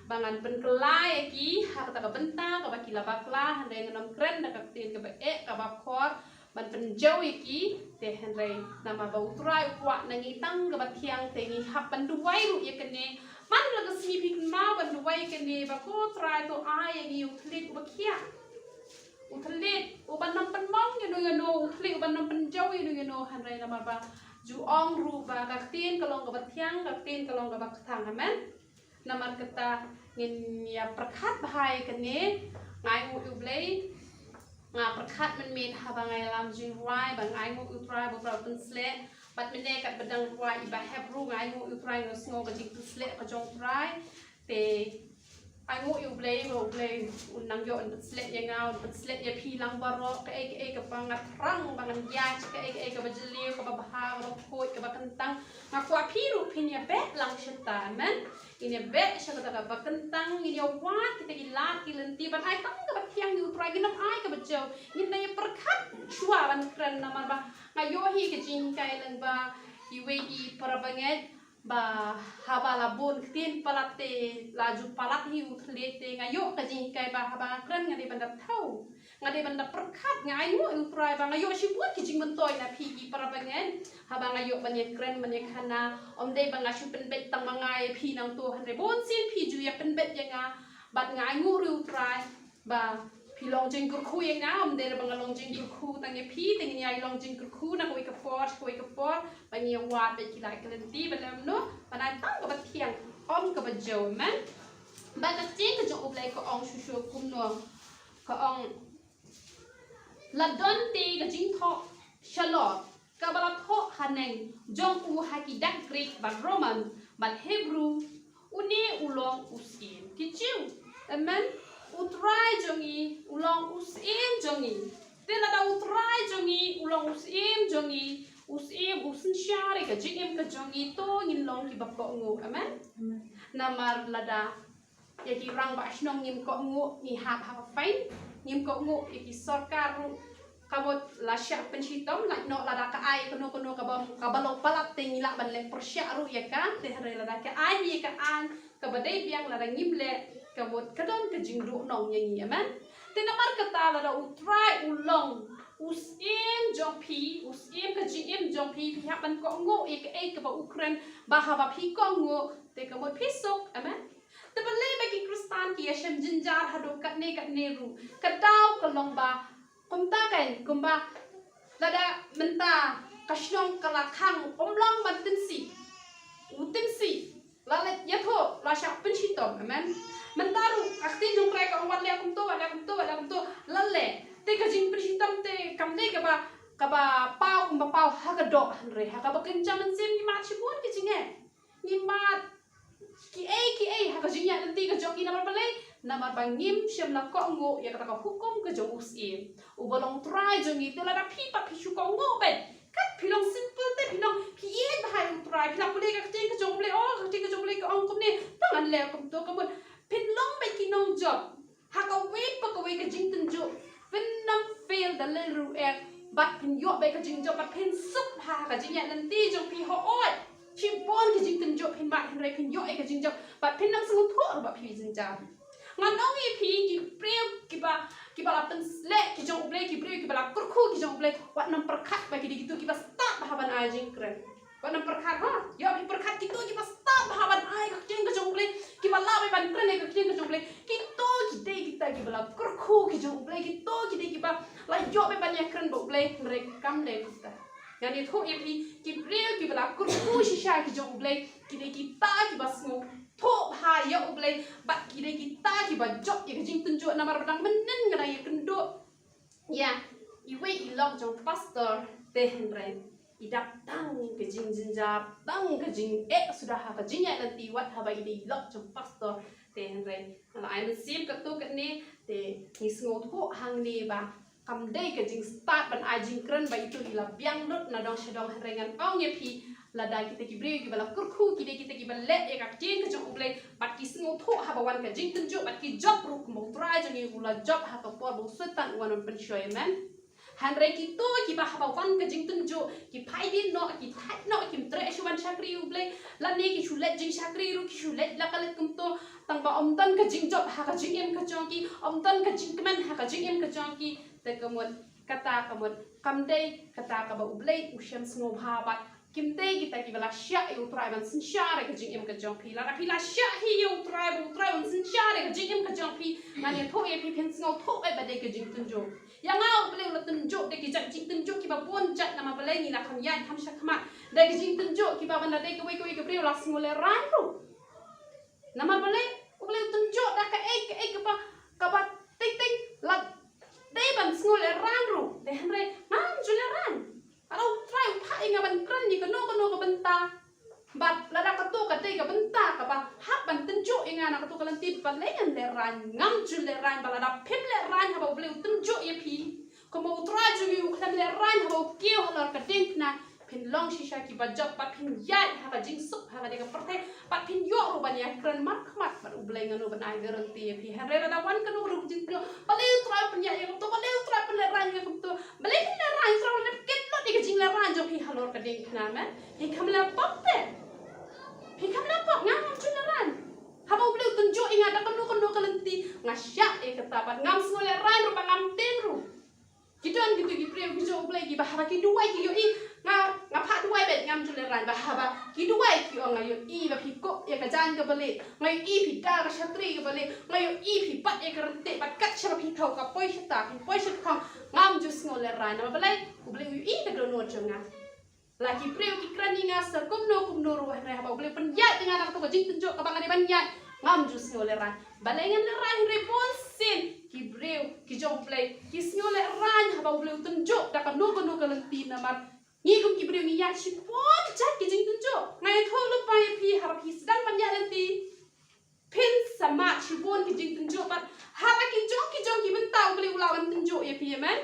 ba ngan pynkylla ïa ki ha kata ka bynta kaba ki la bakla, hynrei ngan ym kren da ka ktien kaba eh, kaba khor, ban pynjew ïa ki. Te hynrei namar ba U Trai u kwah na ngi tang kaba thiang, te ngi hap ban duwai ruh ïa kane. Man la ka sngi phi kynmaw ban duwai ïa kane, ba ko Trai, to ai ïa ngi u thylliej uba khiah, u thylliej uba nym pynmong ïano ïano, u thylliej uba nym pynjew ïano ïano, hynrei namar ba ju ong ruh ba ka ktien ka long kaba thiang, ka ktien ka long kaba kthang. Amen. Namar kata ngin ïa pyrkhat bha ïa kane. Nga ainguh ïa U Blei, nga pyrkhat mynmiet haba nga ïalam jingrwai, ba nga ainguh ïa U Trai ba U Trai u pynsleh. Bad mynne katba dang rwai i Bah Hebru, nga ainguh ïa U Trai, nga sngew ka jingpynsleh ka jong U Trai. Te ainguh ïa U Blei ba U Blei un nang ïoh un pynsleh ïa nga, un pynsleh ïa phi lang baroh. Kaei kaei kaba nga thrang ba ngan ïaid, kaei kaei kaba jylliew, kaba bha, kaba khuid, kaba kyntang, nga kwah phi ruh phin ïa beh lang shata. Amen. Ngin ïa beh sha kata kaba kyntang, ngin ïa wad kita ki lad ki lynti ban ai tang kaba thiang ïa U Trai, ngin ym ai kaba jew. Ngin nang ïa pyrkhat shuwa ban kren, namar ba nga ïoh hi ka jinghikai lyngba iwei i para bangeit, ba haba la bun ktien palat te la ju palat hi u thylliej, te nga ïoh ka jinghikai ba haba nga kren nga dei ban da thaw, nga dei ban da pyrkhat. Nga ainguh ïa U Trai ba nga ïoh shibun ki jingmyntoi na phi ki para bangeit. Haba nga ïoh ban ïa kren ban ïa khana, ym dei ba nga shu pynbeit tang ma nga ïa phi nangto, hynrei bunsien phi ju ïa pynbeit ïa nga. Bad nga ainguh ruh ïa U Trai ba phi long jingkyrkhu ïa nga, ym dei ba nga long jingkyrkhu tang ïa phi, te ngin ïa long jingkyrkhu na kawei ka por sha kawei ka por, ba ngin ïa wad beit ki lad ki lynti, ba lem noh ban ai tang kaba thiang, ym kaba jew. Amen. Bad ka ktien ka jong U Blei ka ong shuh shuh kumno, ka ong, la don te ka jingthoh shalor kaba la thoh haneng jong u ha ki dak Greek bad Roman bad Hebru Une u long u Syiem. Ki Jiw. Amen. U Trai jong ngi u long u Syiem jong ngi. Te lada u Trai jong ngi u long u Syiem jong ngi, u Syiem u synshar ïa ka jingim ka jong ngi, to ngin long kiba kohnguh. Amen. Namar lada ïa ki rangbah shnong ngim kohnguh, ngi hap ha ka fain, ngim kohnguh, ïa ki sorkar ruh ka mut la shah pynshitom, lait noh lada ka ai kano kano kaba, kaba long palat te ngi lah ban leh pyrshah ruh ïa ka, te hynrei lada ka ai ïa ka aiñ kaba dei biang, lada ngim leh, ka mut ka don ka jingduhnong ïa ngi. Amen. Te namar kata lada u Trai u long u Syiem jong phi, u Syiem ka jingim jong phi, phi hap ban kohnguh ïa kaei kaba u kren, ba haba phi kohnguh te ka mut phi suk. Amen. Te balei ba ki Khristan ki ïashem jynjar haduh katne katne ruh? Ka daw ka long ba kumta kan, kumba lada mynta ka shnong ka la khang, um long ban tynsih, u tynsih la leit ïathuh, la shah pynshitom. Amen. Mynta ruh ka ktien jong U Trai ka ong wat leh kumto, wat leh kumto, wat leh kumto, la leh. Te ka jingpynshitom te kam dei kaba, kaba paw kumba paw ha ka doh, hynrei ha kaba kynja mynsiem ngi mad shibun ki jingeh. Ngi mad kiei kiei ha ka jingïaid lynti ka jong ngi. Namar balei? Namar ba ngim shym la kohnguh ïa kata ka hukum ka jong u Syiem uba long Trai jong ngi. Te lada phi pat phi shu kohnguh beit, kat phi long simple te phi long, phi ïeit bha ïa u Trai, phi la pule ka ktien ka jong U Blei, oh ka ktien ka jong U Blei ka ong kumne, to ngan leh kumto, ka mut phin long beit ki nongjop. Ha kawei pa kawei ka jingtynjuh phin nang fail da lei ruh eh, bad phin ïoh beit ka jingjop, bad phin suk bha ha ka jingïaid lynti jong phi. Hooid, shibun ki jingtynjuh phin mad, hynrei phin ïoh ïa ka jingjop bad phin nang sngewthuh ruh ba phi jynjar. Ngan ong ïa phi, ki briew kiba, kiba la pynsleh ki jong U Blei, ki briew kiba la kyrkhu ki jong U Blei, wat nang pyrkhat ba ki dei kito kiba stad bha ban ai jingkren. Wat nang pyrkhat, ha? Ïoh phi pyrkhat kito kiba stad bha ban ai ka ktien ka jong U Blei, kiba lah beit ban kren ïa ka ktien ka jong U Blei, kito ki dei kita kiba la kyrkhu ki jong U Blei, kito ki dei kiba la ïoh beit ban ïakren bad U Blei, hynrei kam dei kita. Ngan ïathuh ïa phi, ki briew kiba la kyrkhu shisha ki jong U Blei, ki dei kita kiba sngewthuh bha ïa U Blei, bad ki dei kita kiba jop ïa ka jingtynjuh. Namar ba dang mynnin nga dang ïakynduh ïa iwei i lok jong pastor, te hynrei i dap tang ka jingjynjar, tang ka jingeh suda ha ka jingïaid lynti, wat haba i dei i lok jong pastor. Te hynrei nga la ai mynsiem katto katne, te ngi sngewthuh hangne ba kam dei ka jingstad ban ai jingkren ba ito i la biang lut na dong sha dong. Hynrei ngan ong ïa phi, lada kita ki briew kiba la kyrkhu ki dei kita kiba leh ïa ka ktien ka jong U Blei, bad ki sngewthuh haba wan ka jingtynjuh, bad ki jop ruh kumba U Trai jong ngi u la jop ha ka por ba u Soitan u wan ban pynshoi. Amen. Hynrei kito kiba haba wan ka jingtynjuh ki phai dien noh, ki thait noh, kim treh shuh ban shakri U Blei, lane ki shu leit jingshakri ruh ki shu leit la ka leit kumto, tang ba ym don ka jingjop ha ka jingim ka jong ki, ym don ka jingkmen ha ka jingim ka jong ki. Te ka mut kata, ka mut kam dei kata kaba U Blei u shem sngewbha bad kim dei kita kiba la shah ïa U Trai ban synshar ïa ka jingim ka jong phi. Lada phi la shah hi ïa U Trai, ba U Trai un synshar ïa ka jingim ka jong phi, ngan ïathuh ïa phi, phin sngewthuh beit ba dei ka jingtynjuh. Ïa nga U Blei u la tynjuh da ki jait jingtynjuh kiba bun jait, namar balei? Ngi la kham ïaid kham shakhmat da ki jingtynjuh kiba ban da dei kawei kawei ka briew la sngewlehraiñ ruh. Namar balei? U Blei u tynjuh da kaei kaei kaba, kaba teng teng la dei ban sngewlehraiñ ruh. Te hynrei ngam ju lehraiñ. Lada U Trai u phah ïa nga ban kren ïa kano kano ka bynta, bad lada kato ka dei ka bynta kaba hap ban tynjuh ïa nga na kato ka lynti, balei ngan lehraiñ? Ngam ju lehraiñ. Bad lada phim lehraiñ haba U Blei u tynjuh ïa phi, kumba U Trai jong ngi u khlem lehraiñ haba u kiew halor ka diengphna, phin long shisha kiba jop bad phin ïaid ha ka jingsuk ha kane ka pyrthei, bad phin ïoh ruh ban ïakren markhmat bad U Blei. Ngan ong ban ai guarantee ïa phi, hynrei lada wan kano kano ka jingtynjuh, balei U Trai u pynïaid ïa nga kumto, balei U Trai u pynlehraiñ ïa nga kumto? Balei phin lehraiñ? U Trai u la dep kit lut ïa ka jinglehraiñ jong phi halor ka diengphna. Amen. Phi kham leh pop te. Phi kham leh pop, nga ngam ju lehraiñ. Haba U Blei u tynjuh ïa nga da kano kano ka lynti, nga shah ïa kata bad ngam sngewlehraiñ ruh bad ngam tip ruh. Ki don kito ki briew ki jong U Blei kiba haba ki duwai ki ïohi, nga, nga phah duwai beit, ngam ju lehraiñ. Ba haba ki duwai ki ong, nga ïohi ba phi kup ïa ka jaiñ kaba lieh, nga ïohi phi da ka shatri kaba lieh, nga ïohi phi bat ïa ka ryntih, bad kat shaba phi thew ka poi shata, phi poi shatkhong, ngam ju sngewlehraiñ. Namar balei? U Blei u ïohi ka dohnud jong nga. La ki briew ki kren ïa nga sa kumno kumno ruh, hynrei haba U Blei u pynïaid ïa nga na kato ka jingtynjuh kaba nga dei ban ïaid, ngam ju sngewlehraiñ. Balei ngan lehraiñ? Hynrei bunsien ki briew ki jong U Blei ki sngewlehraiñ haba U Blei u tynjuh da kano kano ka lynti. Namar ngi kum ki briew ngi ïaid shibun jait ki jingtynjuh. Nga ïathuh lypa ïa phi, haba phi sdang ban ïaid lynti, Phin sa mad shibun ki jingtynjuh bad ha la ki jong ki jong ki bynta U Blei u lah ban tynjuh ïa phi, amen.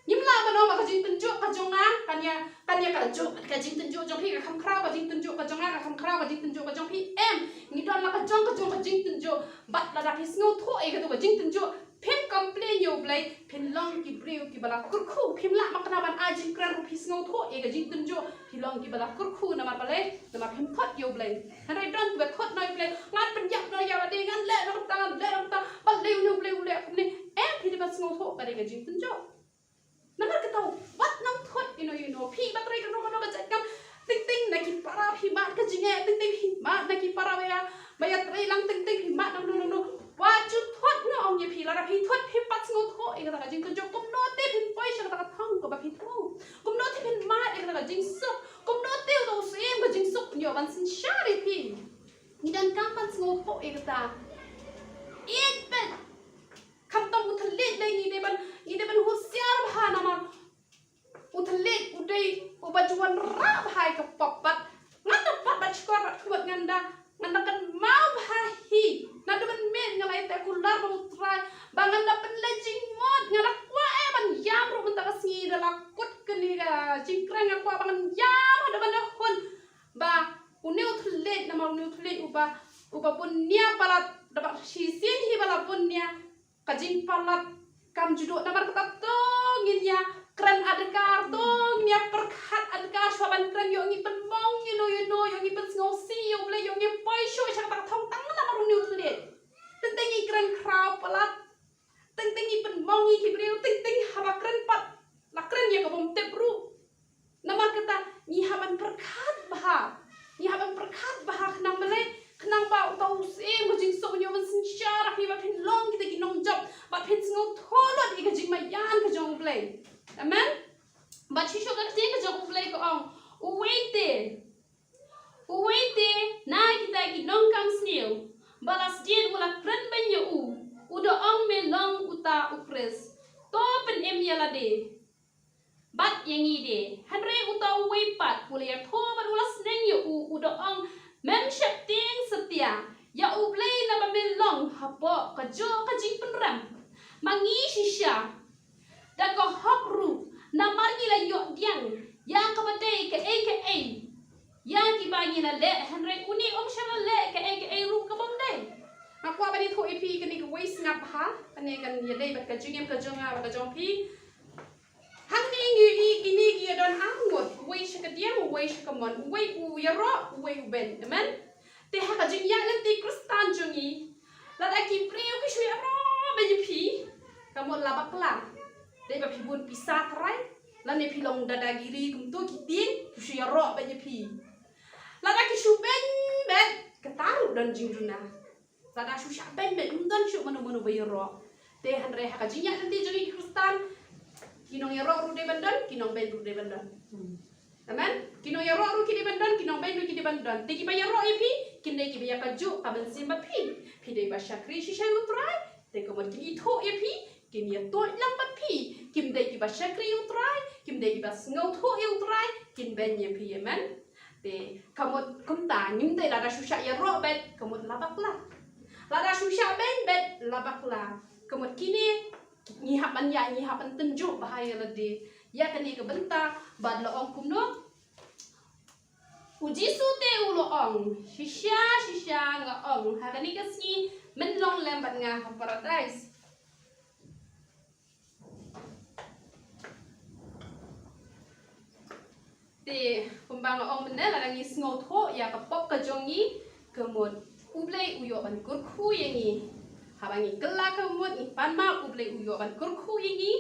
Ngim lah ban ong ba ka jingtynjuh ka jong nga kan ïa, kan ïa ka jong, ka jingtynjuh jong phi ka kham khraw, ka jingtynjuh ka jong nga ka kham khraw, ka jingtynjuh ka jong phi, em. Ngi don la ka jong ka jong ka jingtynjuh. Bad lada phi sngewthuh ïa katu ka jingtynjuh, phin complain ïa U Blei, phin long ki briew kiba la kyrkhu. Phim lah makna ban ai jingkren ruh phi sngewthuh ïa ka jingtynjuh, phi long kiba la kyrkhu. Namar balei? Namar phim thot ïa U Blei. Hynrei don kiba thot na U Blei, ngan pynïap noh ïa lade, ngan leh noh kata, ngan leh noh kata, balei une U Blei u leh kumne? Em, phi dei ban sngewthuh ka dei ka jingtynjuh. Namar kata, wat nang thot ïano ïano, phi ba trei kano kano ka jait kam, teng teng na ki para phi mad ka jingeh, teng teng phi mad na ki para ba ïa, ba ïa trei lang, teng teng phi mad na kano kano. Wat ju thot, nga ong ïa phi, lada phi thot phi pat sngewthuh ïa kata ka jingtynjuh, kumno te phin poi sha kata ka thong kaba phi thmu? Kumno te phin mad ïa kata ka jingsuk? Kumno te uta u syiem ka jingsuk un ïoh ban synshar ïa phi? Ngi donkam ban sngewthuh ïa kata. Ïeit bad khamtam u thylliej lei ngi dei ban, ngi dei ban husiar bha namar u thylliej u dei uba ju wanrah bha ïa ka pop. Bad ngan da pat bad shkor bad khmut, ngan da, ngan da kynmaw bha hi. Naduh mynmiet nga la ïa teh kular bad U Trai ba ngan da pynleit jingmut, nga la kwah eh ban ïam ruh mynta ka sngi, da la kut kane ka jingkren nga kwah ba ngan ïam haduh ban da hun ba une u thylliej, namar une u thylliej uba, uba bun nia palat, da ba shisien hi ba la bun nia, ka jingpalat kam ju duh. Namar kata to ngin ïa kren adkar, to ngin ïa pyrkhat adkar shuwa ban kren, ïoh ngi pynmong ïano ïano, ïoh ngi pynsngewsih ïa U Blei, ïoh ngi poi shuh sha kata ka thong tang namar une u thylliej. Teng teng ngi kren khraw palat, teng teng ngi pynmong ïa ki briew, teng teng haba kren pat la kren ïa ka bym tip ruh. Namar kata ngi hap ban pyrkhat bha. Ngi hap ban pyrkhat bha khnang balei, khnang ba uta u syiem ka jingsuk un ïoh ban synshar ïa phi ba phin long kita ki nongjop, ba phin sngewthuh lut ïa ka jingmaïan ka jong U Blei. Amen. Bad shisha ka ktien ka jong U Blei ka ong, uwei te, uwei te na kita ki nongkam sniew ba la sdied u la kren beiñ ïa u, u da ong me long uta U Khrist. To pynim ïa lade bad ïa ngi de. Hynrei uta uwei pat u la ïathuh bad u la sneng ïa u, u da ong, mem sheptieng satia ïa U Blei naba me long hapoh kajuh ka jingpynrem. Ma ngi shisha da ka hok ruh, namar ngi la ïoh pdiang ïa kaba dei kaei kaei ïa kiba ngi la leh, hynrei une um shym la leh kaei kaei ruh ka bym dei. Nga kwah ban ïathuh ïa phi kane kawei sngap bha, kane kan ïadei bad ka jingim ka jong nga bad ka jong phi. Hangne ngi ïohi kine ki ïadon ar ngut, uwei sha ka diang, uwei sha ka mon, uwei u ïaroh, uwei u beiñ. Amen. Te ha ka jingïaid lynti Khristan jong ngi, lada ki briew ki shu ïaroh beiñ ïa phi, ka mut la bakla. Dei ba phi bun pisa tharai, lane phi long dadagiri kumto ki tieng, ki shu ïaroh beiñ ïa phi. Lada ki shu beiñ beit, kata ruh don jingduna. Lada shu shah beiñ beit, ym don shuh mano mano ba ïaroh. Te hynrei ha ka jingïaid lynti jong ngi Khristan, ki nongïaroh ruh dei ban don, ki nongbeiñ ruh dei ban don. Amen. Ki nongïaroh ruh ki dei ban don, ki nongbeiñ ruh ki dei ban don. Te kiba ïaroh ïa phi kin dei kiba ïa kajuh ka mynsiem bad phi. Phi dei ba shakri shisha ïa U Trai, te ka mut kin ithuh ïa phi, kin ïathuh lang bad phi. Kim dei kiba shakri ïa U Trai, kim dei kiba sngewthuh ïa U Trai, kin beiñ ïa phi. Amen. Te ka mut kumta, ngim dei lada shu shah ïaroh beit ka mut la bakla. Lada shu shah beiñ beit la bakla. Ka mut kine ngi hap ban ïa, ngi hap ban tynjuh bha ïa lade. Ïa kane ka bynta bad la ong kumno? U Jisu te u la ong, shisha shisha nga ong ha kane ka sngi men long lem bad nga ha Paradais. Te kumba nga ong mynne, lada ngi sngewthuh ïa ka pop ka jong ngi, ka mut U Blei u ïoh ban kyrkhu ïa ngi. Haba ngi kylla ka mut ngi pan map, U Blei u ïoh ban kyrkhu ïa ngi.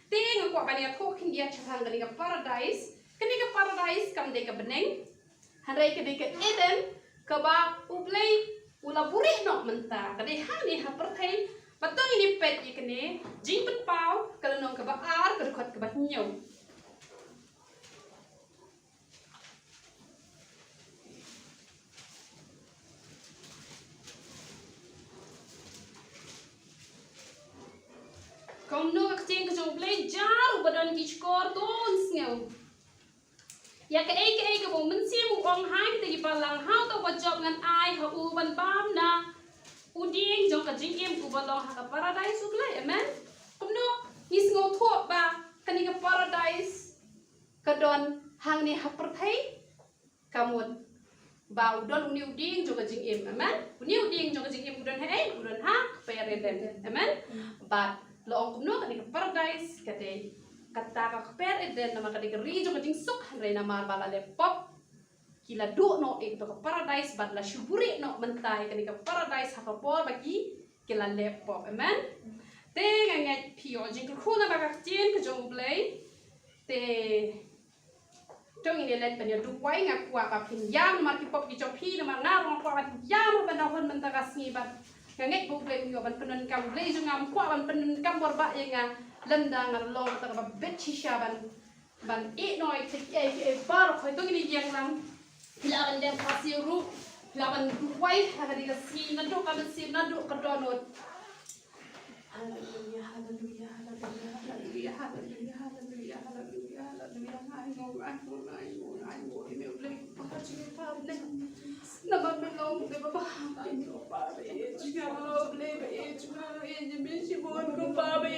Te nga kwah ban ïathuh khyndiat shaphang kane ka Paradais. Kane ka Paradais kam dei ka bneng. Hynrei ka dei ka Eden kaba U Blei u la buhrieh noh mynta. Ka dei hangne ha pyrthei. Bad to ngin ïa peit ïa kane Jingpynpaw ka lynnong kaba ar, ka dkhot kaba hynñiew. Kumno ka ktien ka jong U Blei, jar uba don ki shkor to un sngew. Ïa kaei kaei kaba U Mynsiem u ong ha kita kiba lang ha uta uba jop ngan ai ha u ban bam na U dieng jong ka jingim uba long ha ka paradais U Blei. Amen. Kumno ngi sngewthuh ba kane ka paradais ka don hangne ha pyrthei? Ka mut ba u don une u dieng jong ka jingim. Amen. Une u dieng jong ka jingim u don ha ei? U don ha ka kper Eden. Amen. Bad la ong kumno, kane ka paradais ka dei kata ka kper Eden, namar ka dei ka ri jong ka jingsuk, hynrei namar ba la leh pop ki la duh noh ïa kato ka paradais bad la shu buhrieh noh mynta ïa kane ka paradais ha ka por ba ki, ki la leh pop. Amen. Te nga ngeit phi ïoh jingkyrkhu na ka ktien ka jong U Blei. Te to ngin ïa leit ban ïa duwai. Nga kwah ba phin ïam namar ki pop ki jong phi, namar nga ruh nga kwah ban ïam ban da hun mynta ka sngi bad nga ngeit ba U Blei un ïoh ban pyndonkam. U Blei jong nga um kwah ban pyndonkam bor bha ïa nga lynda nga long kata kaba bit shisha ban ban ïeh noh ïa kiei kiei baroh. Hooid, to ngin ïa ïeng lang. Phi lah ban leh khasi ruh, phi lah ban duwai ha kane ka sngi naduh ka mynsiem naduh ka dohnud. Haleluya, haleluya, haleluya, haleluya, haleluya, haleluya, haleluya, haleluya. Ai Ngo, ai Ngo, ai Ngo, ai Ngo, ïa me U Blei ba ha jingim ba ne. Namar me long U Blei ba bha, ai Ngo ba ba ïeit jong nga, U Blei ba ïeit jong nga, ïa me shibun ko ba ba